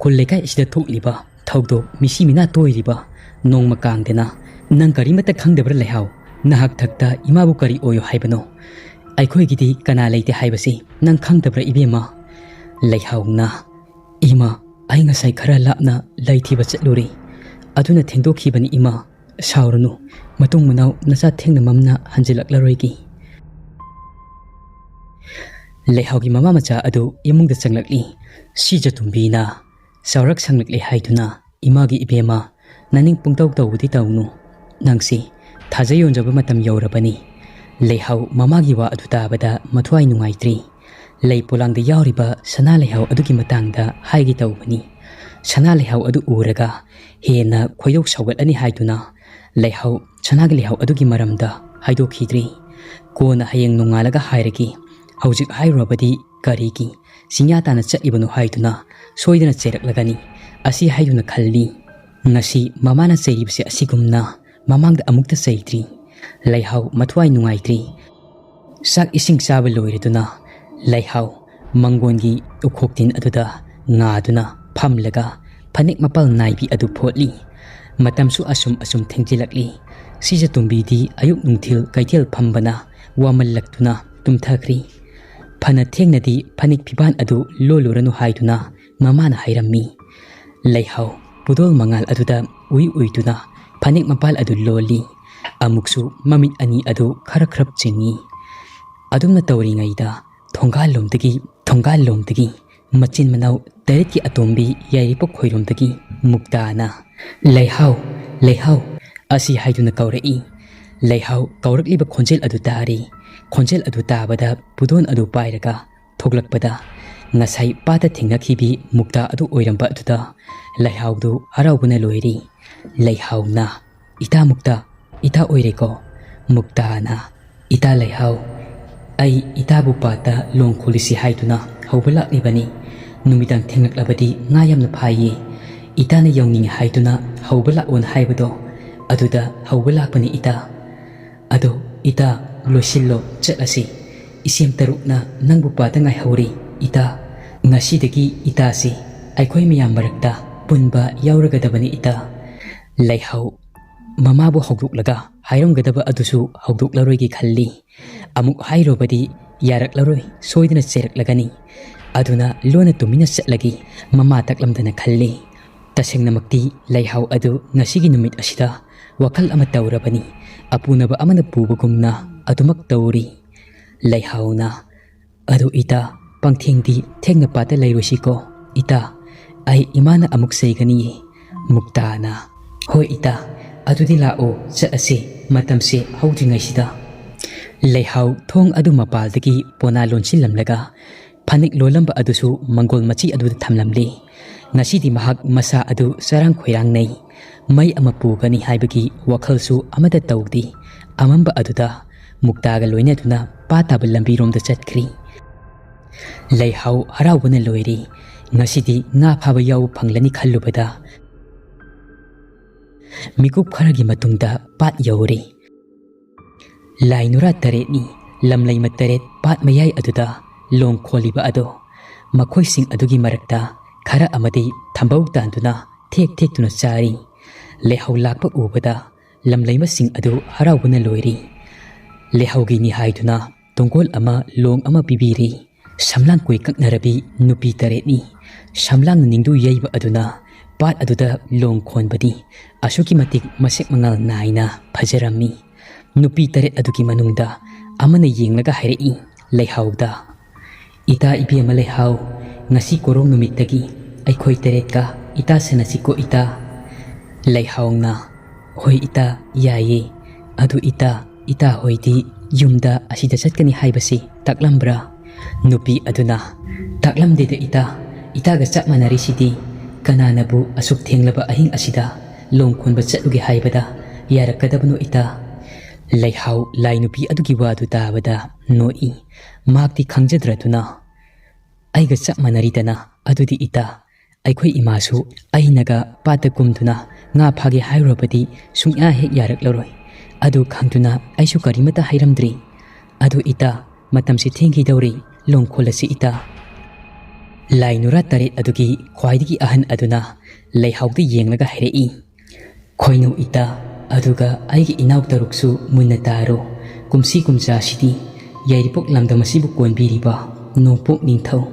ꯈꯨꯜ ꯂꯩꯀꯥꯏ ꯑꯁꯤꯗ ꯊꯣꯛꯂꯤꯕ ꯊꯧꯗꯣꯛ, ꯃꯤꯁꯤ ꯃꯤꯅꯥ ꯇꯣꯏꯔꯤꯕ, ꯅꯣꯡꯃ ꯀꯥꯡꯗꯅ ꯅꯪ ꯀꯔꯤꯃꯠꯇ ꯈꯪꯗꯕ꯭ꯔꯥ ꯂꯩꯍꯥꯎ? ꯅꯍꯥꯛ ꯊꯛꯇ ꯏꯃꯥꯕꯨ ꯀꯔꯤ ꯑꯣꯏꯌꯣ ꯍꯥꯏꯕꯅꯣ? ꯑꯩꯈꯣꯏꯒꯤꯗꯤ ꯀꯅꯥ ꯂꯩꯇꯦ ꯍꯥꯏꯕꯁꯤ ꯅꯪ ꯈꯪꯗꯕ꯭ꯔꯥ ꯏꯕꯦꯝꯃ?" ꯂꯩꯍꯥꯎꯅ, "ꯏꯃꯥ, ꯑꯩ ꯉꯁꯥꯏ ꯈꯔ ꯂꯥꯞꯅ ꯂꯩ ꯊꯤꯕ ꯆꯠꯂꯨꯔꯤ, ꯑꯗꯨꯅ ꯊꯦꯡꯗꯣꯛꯈꯤꯕꯅꯤ ꯏꯃꯥ꯫ ꯁꯥꯎꯔꯅꯨ, ꯃꯇꯨꯡ ꯃꯅꯥꯎ ꯅꯆꯥ ꯊꯦꯡꯅ ꯃꯝꯅ ꯍꯟꯖꯤꯜꯂꯛꯂꯔꯣꯏꯒꯦ꯫" ꯂꯩꯍꯥꯎꯒꯤ ꯃꯃꯥ ꯃꯆꯥ ꯑꯗꯨ ꯏꯃꯨꯡꯗ ꯆꯪꯂꯛꯂꯤ꯫ ꯁꯤꯖꯇꯣꯝꯕꯤꯅ ꯆꯥꯎꯔꯛ ꯁꯪꯂꯛꯂꯦ ꯍꯥꯏꯗꯨꯅ, "ꯏꯃꯥꯒꯤ ꯏꯕꯦꯝꯃ, ꯅꯅꯤꯡ ꯄꯨꯡꯇꯧ ꯇꯧꯕꯗꯤ ꯇꯧꯅꯨ꯫ ꯅꯪꯁꯤ ꯊꯥꯖ ꯌꯣꯟꯖꯕ ꯃꯇꯝ ꯌꯧꯔꯕꯅꯤ꯫" ꯂꯩꯍꯥꯎ ꯃꯃꯥꯒꯤ ꯋꯥ ꯑꯗꯨ ꯇꯥꯕꯗ ꯃꯊ꯭ꯋꯥꯏ ꯅꯨꯡꯉꯥꯏꯇ꯭ꯔꯤ꯫ ꯂꯩ ꯄꯣꯂꯥꯡꯗ ꯌꯥꯎꯔꯤꯕ ꯁꯅꯥ ꯂꯩꯍꯥꯎ ꯑꯗꯨꯒꯤ ꯃꯇꯥꯡꯗ ꯍꯥꯏꯒꯦ ꯇꯧꯕꯅꯤ꯫ ꯁꯅꯥ ꯂꯩꯍꯥꯎ ꯑꯗꯨ ꯎꯔꯒ ꯍꯦꯟꯅ ꯈꯣꯏꯗꯧ ꯁꯥꯎꯒꯠꯂꯅꯤ ꯍꯥꯏꯗꯨꯅ ꯂꯩꯍꯥꯎ, ꯁꯅꯥꯒꯤ ꯂꯩꯍꯥꯎ ꯑꯗꯨꯒꯤ ꯃꯔꯝꯗ ꯍꯥꯏꯗꯣꯛꯈꯤꯗ꯭ꯔꯤ꯫ "ꯀꯣꯟꯅ ꯍꯌꯦꯡ ꯅꯣꯡꯉꯥꯜꯂꯒ ꯍꯥꯏꯔꯒꯦ, ꯍꯧꯖꯤꯛ ꯍꯥꯏꯔꯨꯔꯕꯗꯤ ꯀꯔꯤꯒꯤ ꯆꯤꯡꯌꯥ ꯇꯥꯅ ꯆꯠꯂꯤꯕꯅꯣ?" ꯍꯥꯏꯗꯨꯅ ꯁꯣꯏꯗꯅ ꯆꯩꯔꯛꯂꯒꯅꯤ꯫ ꯑꯁꯤ ꯍꯥꯏꯗꯨꯅ ꯈꯜꯂꯤ꯫ ꯉꯁꯤ ꯃꯃꯥꯅ ꯆꯩꯔꯤꯕꯁꯦ ꯑꯁꯤꯒꯨꯝꯅ ꯃꯃꯥꯡꯗ ꯑꯃꯨꯛꯇ ꯆꯩꯗ꯭ꯔꯤ꯫ ꯂꯩꯍꯥꯎ ꯃꯊ꯭ꯋꯥꯏ ꯅꯨꯡꯉꯥꯏꯇ꯭ꯔꯤ꯫ ꯆꯥꯛ ꯏꯁꯤꯡ ꯆꯥꯕ ꯂꯣꯏꯔꯗꯨꯅ ꯂꯩꯍꯥꯎ ꯃꯪꯒꯣꯟꯒꯤ ꯎꯈꯣꯛ ꯇꯤꯟ ꯑꯗꯨꯗ ꯉꯥꯗꯨꯅ ꯐꯝꯂꯒ ꯐꯅꯦꯛ ꯃꯄꯥꯜ ꯅꯥꯏꯕꯤ ꯑꯗꯨ ꯐꯣꯠꯂꯤ꯫ ꯃꯇꯝꯁꯨ ꯑꯁꯨꯝ ꯑꯁꯨꯝ ꯊꯦꯡꯖꯤꯜꯂꯛꯂꯤ꯫ ꯁꯤꯖꯇꯣꯝꯕꯤꯗꯤ ꯑꯌꯨꯛ ꯅꯨꯡꯊꯤꯜ ꯀꯩꯊꯦꯜ ꯐꯝꯕꯅ ꯋꯥꯃꯜꯂꯛꯇꯨꯅ ꯇꯨꯝꯊꯈ꯭ꯔꯤ꯫ ꯐꯅ ꯊꯦꯡꯅꯗꯤ ꯐꯅꯦꯛ ꯐꯤꯕꯥꯟ ꯑꯗꯨ ꯂꯣꯜꯂꯨꯔꯅꯨ ꯍꯥꯏꯗꯨꯅ ꯃꯃꯥꯅ ꯍꯥꯏꯔꯝꯃꯤ꯫ ꯂꯩꯍꯥꯎ ꯄꯨꯗꯣꯜ ꯃꯉꯥꯜ ꯑꯗꯨꯗ ꯎꯏ ꯎꯏꯗꯨꯅ ꯐꯅꯦꯛ ꯃꯄꯥꯜ ꯑꯗꯨ ꯂꯣꯜꯂꯤ꯫ ꯑꯃꯨꯛꯁꯨ ꯃꯃꯤꯠ ꯑꯅꯤ ꯑꯗꯨ ꯈꯔ ꯈꯔꯞ ꯆꯤꯡꯏ꯫ ꯑꯗꯨꯝꯅ ꯇꯧꯔꯤꯉꯩꯗ ꯊꯣꯡꯒꯥꯜꯂꯣꯝꯗꯒꯤ, ꯊꯣꯡꯒꯥꯜꯂꯣꯝꯗꯒꯤ ꯃꯆꯤꯟ ꯃꯅꯥꯎ ꯇꯔꯦꯠꯀꯤ ꯑꯇꯣꯝꯕꯤ ꯌꯥꯏꯔꯤꯄꯣꯛ ꯈꯣꯏꯔꯣꯝꯗꯒꯤ ꯃꯨꯛꯇꯥꯅ, "ꯂꯩꯍꯥꯎ, ꯂꯩꯍꯥꯎ" ꯑꯁꯤ ꯍꯥꯏꯗꯨꯅ ꯀꯧꯔꯛꯏ꯫ ꯂꯩꯍꯥꯎ ꯀꯧꯔꯛꯂꯤꯕ ꯈꯣꯟꯖꯦꯜ ꯑꯗꯨ ꯇꯥꯔꯤ꯫ ꯈꯣꯟꯖꯦꯜ ꯑꯗꯨ ꯇꯥꯕꯗ ꯄꯨꯗꯣꯟ ꯑꯗꯨ ꯄꯥꯏꯔꯒ ꯊꯣꯛꯂꯛꯄꯗ ꯉꯁꯥꯏ ꯄꯥꯠꯇ ꯊꯦꯡꯅꯈꯤꯕꯤ ꯃꯨꯛꯇꯥ ꯑꯗꯨ ꯑꯣꯏꯔꯝꯕ ꯑꯗꯨꯗ ꯂꯩꯍꯥꯎꯗꯨ ꯍꯔꯥꯎꯕꯅ ꯂꯣꯏꯔꯤ꯫ ꯂꯩꯍꯥꯎꯅ, "ꯏꯇꯥ ꯃꯨꯛꯇꯥ, ꯏꯇꯥ ꯑꯣꯏꯔꯦꯀꯣ?" ꯃꯨꯛꯇꯥꯅ, "ꯏꯇꯥ ꯂꯩꯍꯥꯎ, ꯑꯩ ꯏꯇꯥꯕꯨ ꯄꯥꯠꯇ ꯂꯣꯡ ꯈꯣꯜꯂꯤꯁꯤ ꯍꯥꯏꯗꯨꯅ ꯍꯧꯕ ꯂꯥꯛꯂꯤꯕꯅꯤ꯫ ꯅꯨꯃꯤꯗꯥꯡ ꯊꯦꯡꯂꯛꯂꯕꯗꯤ ꯉꯥ ꯌꯥꯝꯅ ꯐꯥꯏꯌꯦ꯫ ꯏꯇꯥꯅ ꯌꯧꯅꯤꯡꯉꯤ ꯍꯥꯏꯗꯨꯅ ꯍꯧꯕ ꯂꯥꯛꯑꯣꯅ ꯍꯥꯏꯕꯗꯣ, ꯑꯗꯨꯗ ꯍꯧꯕ ꯂꯥꯛꯄꯅꯤ ꯏꯇꯥ꯫ ꯑꯗꯣ ꯏꯇꯥ, ꯂꯣꯏꯁꯤꯜꯂꯣ, ꯆꯠꯂꯁꯤ꯫ ꯏꯆꯦꯝ ꯇꯔꯨꯛꯅ ꯅꯪꯕꯨ ꯄꯥꯠꯇ ꯉꯥꯏꯍꯧꯔꯤ ꯏꯇꯥ꯫ ꯉꯁꯤꯗꯒꯤ ꯏꯇꯥꯁꯤ ꯑꯩꯈꯣꯏ ꯃꯌꯥꯝ ꯃꯔꯛꯇ ꯄꯨꯟꯕ ꯌꯥꯎꯔꯒꯗꯕꯅꯤ ꯏꯇꯥ꯫" ꯂꯩꯍꯥꯎ ꯃꯃꯥꯕꯨ ꯍꯧꯗꯣꯛꯂꯒ ꯍꯥꯏꯔꯝꯒꯗꯕ ꯑꯗꯨꯁꯨ ꯍꯧꯗꯣꯛꯂꯔꯣꯏꯒꯦ ꯈꯜꯂꯤ꯫ ꯑꯃꯨꯛ ꯍꯥꯏꯔꯨꯕꯗꯤ ꯌꯥꯔꯛꯂꯔꯣꯏ, ꯁꯣꯏꯗꯅ ꯆꯩꯔꯛꯂꯒꯅꯤ꯫ ꯑꯗꯨꯅ ꯂꯣꯟꯅ ꯇꯨꯃꯤꯟꯅ ꯆꯠꯂꯒꯦ, ꯃꯃꯥ ꯇꯥꯛꯂꯝꯗꯅ ꯈꯜꯂꯤ꯫ ꯇꯁꯦꯡꯅꯃꯛꯇꯤ ꯂꯩꯍꯥꯎ ꯑꯗꯨ ꯉꯁꯤꯒꯤ ꯅꯨꯃꯤꯠ ꯑꯁꯤꯗ ꯋꯥꯈꯜ ꯑꯃ ꯇꯧꯔꯕꯅꯤ꯫ ꯑꯄꯨꯅꯕ ꯑꯃꯅ ꯄꯨꯕꯒꯨꯝꯅ ꯑꯗꯨꯃꯛ ꯇꯧꯔꯤ꯫ ꯂꯩꯍꯥꯎꯅ, "ꯑꯗꯨ ꯏꯇꯥ, ꯄꯪꯊꯦꯡꯗꯤ ꯊꯦꯡꯅ ꯄꯥꯠꯇ ꯂꯩꯔꯨꯁꯤꯀꯣ ꯏꯇꯥ꯫ ꯑꯩ ꯏꯃꯥꯅ ꯑꯃꯨꯛ ꯆꯩꯒꯅꯤꯌꯦ꯫" ꯃꯨꯛꯇꯥꯅ, "ꯍꯣꯏ ꯏꯇꯥ, ꯑꯗꯨꯗꯤ ꯂꯥꯛꯑꯣ, ꯆꯠꯂꯁꯤ, ꯃꯇꯝꯁꯦ ꯍꯧꯗ꯭ꯔꯤꯉꯩꯁꯤꯗ꯫" ꯂꯩꯍꯥꯎ ꯊꯣꯡ ꯑꯗꯨ ꯃꯄꯥꯜꯗꯒꯤ ꯄꯣꯅꯥ ꯂꯣꯟꯁꯤꯜꯂꯝꯂꯒ ꯐꯅꯦꯛ ꯂꯣꯜꯂꯝꯕ ꯑꯗꯨꯁꯨ ꯃꯪꯒꯣꯜ ꯃꯆꯤ ꯑꯗꯨꯗ ꯊꯝꯂꯝꯂꯤ꯫ ꯉꯁꯤꯗꯤ ꯃꯍꯥꯛ ꯃꯁꯥ ꯑꯗꯨ ꯆꯔꯥꯡ ꯈꯣꯏꯔꯥꯡꯅꯩ꯫ ꯃꯩ ꯑꯃ ꯄꯨꯒꯅꯤ ꯍꯥꯏꯕꯒꯤ ꯋꯥꯈꯜꯁꯨ ꯑꯃꯠꯇ ꯇꯧꯗꯦ꯫ ꯑꯃꯝꯕ ꯑꯗꯨꯗ ꯃꯨꯛꯇꯥꯒ ꯂꯣꯏꯅꯗꯨꯅ ꯄꯥꯠ ꯇꯥꯕ ꯂꯝꯕꯤꯔꯣꯝꯗ ꯆꯠꯈ꯭ꯔꯤ꯫ ꯂꯩꯍꯥꯎ ꯍꯔꯥꯎꯕꯅ ꯂꯣꯏꯔꯤ꯫ ꯉꯁꯤꯗꯤ ꯉꯥ ꯐꯥꯕ ꯌꯥꯎꯕ ꯐꯪꯂꯅꯤ ꯈꯜꯂꯨꯕꯗ ꯃꯤꯀꯨꯞ ꯈꯔꯒꯤ ꯃꯇꯨꯡꯗ ꯄꯥꯠ ꯌꯧꯔꯦ꯫ ꯂꯥꯏ ꯅꯨꯔꯥ ꯇꯔꯦꯠꯅꯤ, ꯂꯝꯂꯩꯃ ꯇꯔꯦꯠ ꯄꯥꯠ ꯃꯌꯥꯏ ꯑꯗꯨꯗ ꯂꯣꯡ ꯈꯣꯜꯂꯤꯕ ꯑꯗꯣ꯫ ꯃꯈꯣꯏꯁꯤꯡ ꯑꯗꯨꯒꯤ ꯃꯔꯛꯇ ꯈꯔ ꯑꯃꯗꯤ ꯊꯝꯕꯧ ꯇꯥꯟꯗꯨꯅ ꯊꯦꯛ ꯊꯦꯛꯇꯨꯅ ꯆꯥꯔꯤ꯫ ꯂꯩꯍꯧ ꯂꯥꯛꯄ ꯎꯕꯗ ꯂꯝꯂꯩꯃꯁꯤꯡ ꯑꯗꯨ ꯍꯔꯥꯎꯕꯅ ꯂꯣꯏꯔꯤ꯫ ꯂꯩꯍꯧꯒꯤꯅꯤ ꯍꯥꯏꯗꯨꯅ ꯇꯨꯡꯒꯣꯜ ꯑꯃ, ꯂꯣꯡ ꯑꯃ ꯄꯤꯕꯤꯔꯤ꯫ ꯁꯝꯂꯥꯡ ꯀꯣꯏ ꯀꯛꯅꯔꯕꯤ ꯅꯨꯄꯤ ꯇꯔꯦꯠꯅꯤ꯫ ꯁꯝꯂꯥꯡꯅ ꯅꯤꯡꯗꯨ ꯌꯩꯕ ꯑꯗꯨꯅ ꯄꯥꯠ ꯑꯗꯨꯗ ꯂꯣꯡ ꯈꯣꯟꯕꯅꯤ꯫ ꯑꯁꯨꯛꯀꯤ ꯃꯇꯤꯛ ꯃꯁꯦꯛ ꯃꯉꯥꯜ ꯅꯥꯏꯅ ꯐꯖꯔꯝꯃꯤ꯫ ꯅꯨꯄꯤ ꯇꯔꯦꯠ ꯑꯗꯨꯒꯤ ꯃꯅꯨꯡꯗ ꯑꯃꯅ ꯌꯦꯡꯂꯒ ꯍꯥꯏꯔꯛꯏ ꯂꯩꯍꯥꯎꯗ, "ꯏꯇꯥ ꯏꯕꯦꯝꯃ ꯂꯩꯍꯥꯎ, ꯉꯁꯤ ꯀꯣꯔꯣꯡ ꯅꯨꯃꯤꯠꯇꯒꯤ ꯑꯩꯈꯣꯏ ꯇꯔꯦꯠꯀ ꯏꯇꯥ ꯁꯥꯟꯅꯁꯤꯀꯣ ꯏꯇꯥ?" ꯂꯩꯍꯥꯎꯅ, "ꯍꯣꯏ ꯏꯇꯥ, ꯌꯥꯏꯌꯦ꯫ ꯑꯗꯨ ꯏꯇꯥ, ꯏꯇꯥ ꯍꯣꯏꯗꯤ ꯌꯨꯝꯗ ꯑꯁꯤꯗ ꯆꯠꯀꯅꯤ ꯍꯥꯏꯕꯁꯤ ꯇꯥꯛꯂꯝꯕ꯭ꯔꯥ?" ꯅꯨꯄꯤ ꯑꯗꯨꯅ, "ꯇꯥꯛꯂꯝꯗꯦꯗ ꯏꯇꯥ, ꯏꯇꯥꯒ ꯆꯞ ꯃꯥꯟꯅꯔꯤꯁꯤꯗꯤ꯫ ꯀꯅꯥꯅꯕꯨ ꯑꯁꯨꯛ ꯊꯦꯡꯂꯕ ꯑꯍꯤꯡ ꯑꯁꯤꯗ ꯂꯣꯡ ꯈꯣꯟꯕ ꯆꯠꯂꯨꯒꯦ ꯍꯥꯏꯕꯗ ꯌꯥꯔꯛꯀꯗꯕꯅꯣ ꯏꯇꯥ?" ꯂꯩꯍꯥꯎ ꯂꯥꯏ ꯅꯨꯄꯤ ꯑꯗꯨꯒꯤ ꯋꯥꯗꯨ ꯇꯥꯕꯗ ꯅꯣꯛꯏ꯫ ꯃꯍꯥꯛꯇꯤ ꯈꯪꯖꯗ꯭ꯔꯗꯨꯅ, "ꯑꯩꯒ ꯆꯞ ꯃꯥꯟꯅꯔꯤꯗꯅ꯫ ꯑꯗꯨꯗꯤ ꯏꯇꯥ, ꯑꯩꯈꯣꯏ ꯏꯃꯥꯁꯨ ꯑꯩꯅꯒ ꯄꯥꯠꯇ ꯀꯨꯝꯗꯨꯅ ꯉꯥ ꯐꯥꯒꯦ ꯍꯥꯏꯔꯨꯔꯕꯗꯤ ꯁꯨꯡꯌꯥ ꯍꯦꯛ ꯌꯥꯔꯛꯂꯔꯣꯏ꯫ ꯑꯗꯨ ꯈꯪꯗꯨꯅ ꯑꯩꯁꯨ ꯀꯔꯤꯃꯠꯇ ꯍꯥꯏꯔꯝꯗ꯭ꯔꯤ꯫ ꯑꯗꯨ ꯏꯇꯥ, ꯃꯇꯝꯁꯤ ꯊꯦꯡꯈꯤꯗꯧꯔꯤ, ꯂꯣꯡ ꯈꯣꯜꯂꯁꯤ ꯏꯇꯥ꯫" ꯂꯥꯏ ꯅꯨꯔꯥ ꯇꯔꯦꯠ ꯑꯗꯨꯒꯤ ꯈ꯭ꯋꯥꯏꯗꯒꯤ ꯑꯍꯟ ꯑꯗꯨꯅ ꯂꯩꯍꯥꯎꯗ ꯌꯦꯡꯂꯒ ꯍꯥꯏꯔꯛꯏ, "ꯈꯣꯏꯅꯧ ꯏꯇꯥ, ꯑꯗꯨꯒ ꯑꯩꯒꯤ ꯏꯅꯥꯎ ꯇꯔꯨꯛꯁꯨ ꯃꯨꯟꯅ ꯇꯥꯔꯣ꯫ ꯀꯨꯝꯁꯤ ꯀꯨꯝꯖꯥꯁꯤꯗꯤ ꯌꯥꯏꯔꯤꯄꯣꯛ ꯂꯝꯗꯝ ꯑꯁꯤꯕꯨ ꯀꯣꯟꯕꯤꯔꯤꯕ ꯅꯣꯡꯄꯣꯛ ꯅꯤꯡꯊꯧ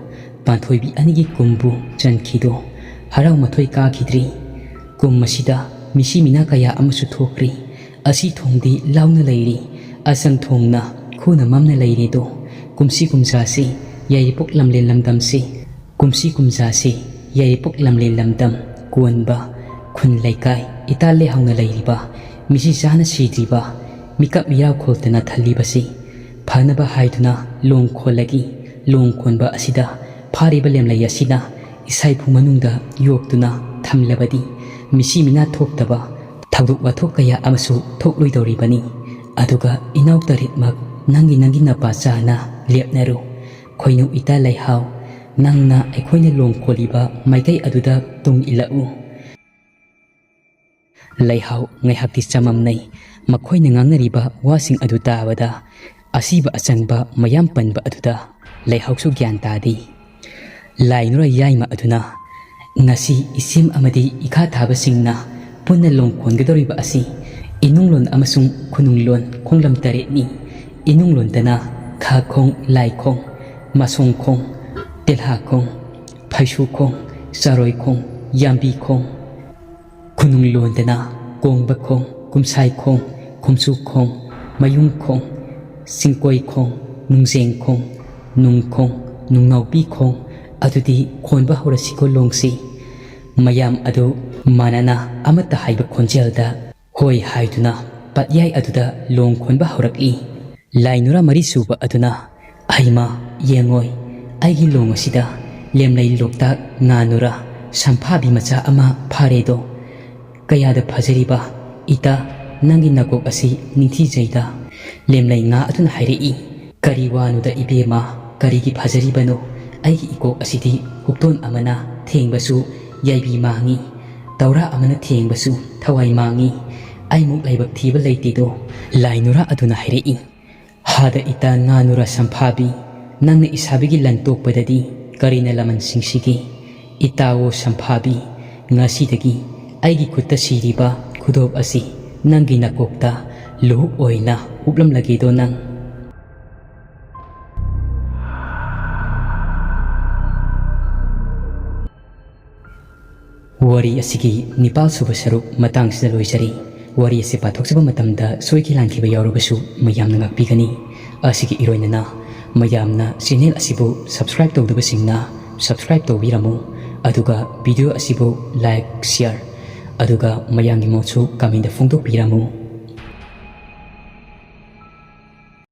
ꯄꯥꯟꯊꯣꯏꯕꯤ ꯑꯅꯤꯒꯤ ꯀꯨꯝꯕꯨ ꯆꯟꯈꯤꯗꯣ ꯍꯔꯥꯎ ꯃꯊꯣꯏ ꯀꯥꯈꯤꯗ꯭ꯔꯤ꯫ ꯀꯨꯝ ꯑꯁꯤꯗ ꯃꯤꯁꯤ ꯃꯤꯅꯥ ꯀꯌꯥ ꯑꯃꯁꯨ ꯊꯣꯛꯈ꯭ꯔꯤ꯫ ꯑꯁꯤ ꯊꯣꯡꯗꯤ ꯂꯥꯎꯅ ꯂꯩꯔꯤ, ꯑꯁꯪ ꯊꯣꯡꯅ ꯈꯨꯅ ꯃꯝꯅ ꯂꯩꯔꯦꯗꯣ꯫ ꯀꯨꯝꯁꯤ ꯀꯨꯝꯖꯥꯁꯤ ꯌꯥꯏꯔꯤꯄꯣꯛ ꯂꯝꯂꯦꯟ ꯂꯝꯗꯝꯁꯤ, ꯀꯨꯝꯁꯤ ꯀꯨꯝꯖꯥꯁꯤ ꯌꯥꯏꯔꯤꯄꯣꯛ ꯂꯝꯂꯦꯟ ꯂꯝꯗꯝ ꯀꯣꯟꯕ ꯈꯨꯟ ꯂꯩꯀꯥꯏ ꯏꯇꯥ ꯂꯩꯍꯥꯎꯅ ꯂꯩꯔꯤꯕ, ꯃꯤꯁꯤ ꯆꯥꯅ ꯁꯤꯗ꯭ꯔꯤꯕ, ꯃꯤꯀꯞ ꯃꯤꯔꯥꯎ ꯈꯣꯜꯇꯅ ꯊꯜꯂꯤꯕꯁꯤ ꯐꯅꯕ ꯍꯥꯏꯗꯨꯅ ꯂꯣꯡ ꯈꯣꯜꯂꯒꯤ ꯂꯣꯡ ꯈꯣꯟꯕ ꯑꯁꯤꯗ ꯐꯥꯔꯤꯕ ꯂꯦꯝꯂꯩ ꯑꯁꯤꯅ ꯏꯁꯥ ꯏꯐꯨ ꯃꯅꯨꯡꯗ ꯌꯣꯛꯇꯨꯅ ꯊꯝꯂꯕꯗꯤ ꯃꯤꯁꯤ ꯃꯤꯅꯥ ꯊꯣꯛꯇꯕ ꯊꯧꯗꯣꯛ ꯋꯥꯊꯣꯛ ꯀꯌꯥ ꯑꯃꯁꯨ ꯊꯣꯛꯂꯣꯏꯗꯧꯔꯤꯕꯅꯤ꯫ ꯑꯗꯨꯒ ꯏꯅꯥꯎ ꯇꯔꯦꯠꯃꯛ ꯅꯪꯒꯤ ꯅꯪꯒꯤ ꯅꯄꯥ ꯆꯥꯅ ꯂꯦꯞꯅꯔꯨ꯫ ꯈꯣꯏꯅꯧ ꯏꯇꯥ ꯂꯩꯍꯥꯎ, ꯅꯪꯅ ꯑꯩꯈꯣꯏꯅ ꯂꯣꯡ ꯈꯣꯜꯂꯤꯕ ꯃꯥꯏꯀꯩ ꯑꯗꯨꯗ ꯇꯨꯡ ꯏꯜꯂꯛꯎ꯫" ꯂꯩꯍꯥꯎ ꯉꯥꯏꯍꯥꯛꯇꯤ ꯆꯃꯝꯅꯩ꯫ ꯃꯈꯣꯏꯅ ꯉꯥꯡꯅꯔꯤꯕ ꯋꯥꯁꯤꯡ ꯑꯗꯨ ꯇꯥꯕꯗ ꯑꯁꯤꯕ ꯑꯆꯪꯕ ꯃꯌꯥꯝ ꯄꯟꯕ ꯑꯗꯨꯗ ꯂꯩꯍꯥꯎꯁꯨ ꯒ꯭ꯌꯥꯟ ꯇꯥꯗꯦ꯫ ꯂꯥꯏꯅꯨꯔ ꯌꯥꯏꯃ ꯑꯗꯨꯅ, "ꯉꯁꯤ ꯏꯁꯦꯝ ꯑꯃꯗꯤ ꯏꯈꯥ ꯊꯥꯕꯁꯤꯡꯅ ꯄꯨꯟꯅ ꯂꯣꯡ ꯈꯣꯟꯒꯗꯧꯔꯤꯕ ꯑꯁꯤ ꯏꯅꯨꯡꯂꯣꯟ ꯑꯃꯁꯨꯡ ꯈꯨꯅꯨꯡꯂꯣꯟ ꯈꯣꯡꯂꯝ ꯇꯔꯦꯠꯅꯤ꯫ ꯏꯅꯨꯡꯂꯣꯟꯗꯅ ꯊꯥꯈꯣꯡ, ꯂꯥꯏꯈꯣꯡ, ꯃꯁꯣꯡꯈꯣꯡ, ꯇꯤꯜꯍꯥꯈꯣꯡ, ꯐꯩꯁꯨꯈꯣꯡ, ꯆꯥꯔꯣꯏꯈꯣꯡ, ꯌꯥꯝꯕꯤꯈꯣꯡ, ꯈꯨꯅꯨꯡ ꯂꯣꯟꯗꯅ ꯀꯣꯡꯕꯈꯣꯡ, ꯀꯨꯝꯁꯥꯏꯈꯣꯡ, ꯈꯣꯝꯆꯨꯈꯣꯡ, ꯃꯌꯨꯡꯈꯣꯡ, ꯆꯤꯡꯀꯣꯏꯈꯣꯡ, ꯅꯨꯡꯖꯦꯡꯈꯣꯡ, ꯅꯨꯡꯈꯣꯡ, ꯅꯨꯡꯅꯥꯎꯄꯤꯈꯣꯡ꯫ ꯑꯗꯨꯗꯤ ꯈꯣꯟꯕ ꯍꯧꯔꯁꯤꯀꯣ ꯂꯣꯡꯁꯤ꯫ ꯃꯌꯥꯝ ꯑꯗꯨ ꯃꯥꯟꯅꯅ ꯑꯃꯠꯇ ꯍꯥꯏꯕ ꯈꯣꯟꯖꯦꯜꯗ ꯍꯣꯏ ꯍꯥꯏꯗꯨꯅ ꯄꯠꯌꯥꯏ ꯑꯗꯨꯗ ꯂꯣꯡ ꯈꯣꯟꯕ ꯍꯧꯔꯛꯏ꯫ ꯂꯥꯏꯅꯨꯔꯥ ꯃꯔꯤ ꯁꯨꯕ ꯑꯗꯨꯅ, "ꯍꯩꯃꯥ, ꯌꯦꯡꯉꯣꯏ, ꯑꯩꯒꯤ ꯂꯣꯡ ꯑꯁꯤꯗ ꯂꯦꯝꯂꯩ ꯂꯣꯛꯇꯥꯛ ꯉꯥꯅꯨꯔꯥ ꯁꯝꯐꯥꯕꯤ ꯃꯆꯥ ꯑꯃ ꯐꯥꯔꯦꯗꯣ꯫ ꯀꯌꯥꯗ ꯐꯖꯔꯤꯕ, ꯏꯇꯥ, ꯅꯪꯒꯤ ꯅꯀꯣꯛ ꯑꯁꯤ ꯅꯤꯡꯊꯤꯖꯩꯗ"꯫ ꯂꯦꯝꯂꯩ ꯉꯥ ꯑꯗꯨꯅ ꯍꯥꯏꯔꯛꯏ, "ꯀꯔꯤ ꯋꯥꯅꯣꯗ ꯏꯕꯦꯝꯃ, ꯀꯔꯤꯒꯤ ꯐꯖꯔꯤꯕꯅꯣ? ꯑꯩꯒꯤ ꯏꯀꯣꯛ ꯑꯁꯤꯗꯤ ꯍꯨꯛꯇꯣꯟ ꯑꯃꯅ ꯊꯦꯡꯕꯁꯨ ꯌꯥꯏꯕꯤ ꯃꯥꯡꯉꯤ, ꯇꯧꯔꯥ ꯑꯃꯅ ꯊꯦꯡꯕꯁꯨ ꯊꯋꯥꯏ ꯃꯥꯡꯉꯤ꯫ ꯑꯩꯃꯨꯛ ꯂꯥꯏꯕꯛ ꯊꯤꯕ ꯂꯩꯇꯦꯗꯣ"꯫ ꯂꯥꯏꯅꯨꯔꯥ ꯑꯗꯨꯅ ꯍꯥꯏꯔꯛꯏ, "ꯍꯥꯗ ꯏꯇꯥ ꯉꯥꯅꯨꯔꯥ ꯁꯝꯐꯥꯕꯤ, ꯅꯪꯅ ꯏꯁꯥꯕꯤꯒꯤ ꯂꯟ ꯇꯣꯛꯄꯗꯗꯤ ꯀꯔꯤꯅ ꯂꯃꯟ ꯁꯤꯡꯁꯤꯒꯦ? ꯏꯇꯥꯋꯣ ꯁꯝꯐꯥꯕꯤ, ꯉꯁꯤꯗꯒꯤ ꯑꯩꯒꯤ ꯈꯨꯠꯇ ꯁꯤꯔꯤꯕ ꯈꯨꯗꯣꯞ ꯑꯁꯤ ꯅꯪꯒꯤ ꯅꯀꯣꯛꯇ ꯂꯨꯍꯨꯞ ꯑꯣꯏꯅ ꯎꯞꯂꯝꯂꯒꯦꯗꯣ ꯅꯪ"꯫ ꯋꯥꯔꯤ ꯑꯁꯤꯒꯤ ꯅꯤꯄꯥꯜ ꯁꯨꯕ ꯁꯔꯨꯛ ꯃꯇꯥꯡꯁꯤꯗ ꯂꯣꯏꯖꯔꯤ꯫ ꯋꯥꯔꯤ ꯑꯁꯤ ꯄꯥꯊꯣꯛꯆꯕ ꯃꯇꯝꯗ ꯁꯣꯏꯈꯤ ꯂꯥꯟꯈꯤꯕ ꯌꯥꯎꯔꯕꯁꯨ ꯃꯌꯥꯝꯅ ꯉꯥꯛꯄꯤꯒꯅꯤ꯫ ꯑꯁꯤꯒꯤ ꯏꯔꯣꯏꯅꯅ ꯃꯌꯥꯝꯅ channel ꯑꯁꯤꯕꯨ subscribe ꯇꯧꯗꯕꯁꯤꯡꯅ subscribe ꯇꯧꯕꯤꯔꯝꯃꯨ, ꯑꯗꯨꯒ video ꯑꯁꯤꯕꯨ like, share, ꯑꯗꯨꯒ ꯃꯌꯥꯝꯒꯤ ꯃꯣꯠꯁꯨ comment ꯐꯣꯡꯗꯣꯛꯄꯤꯔꯝꯃꯨ꯫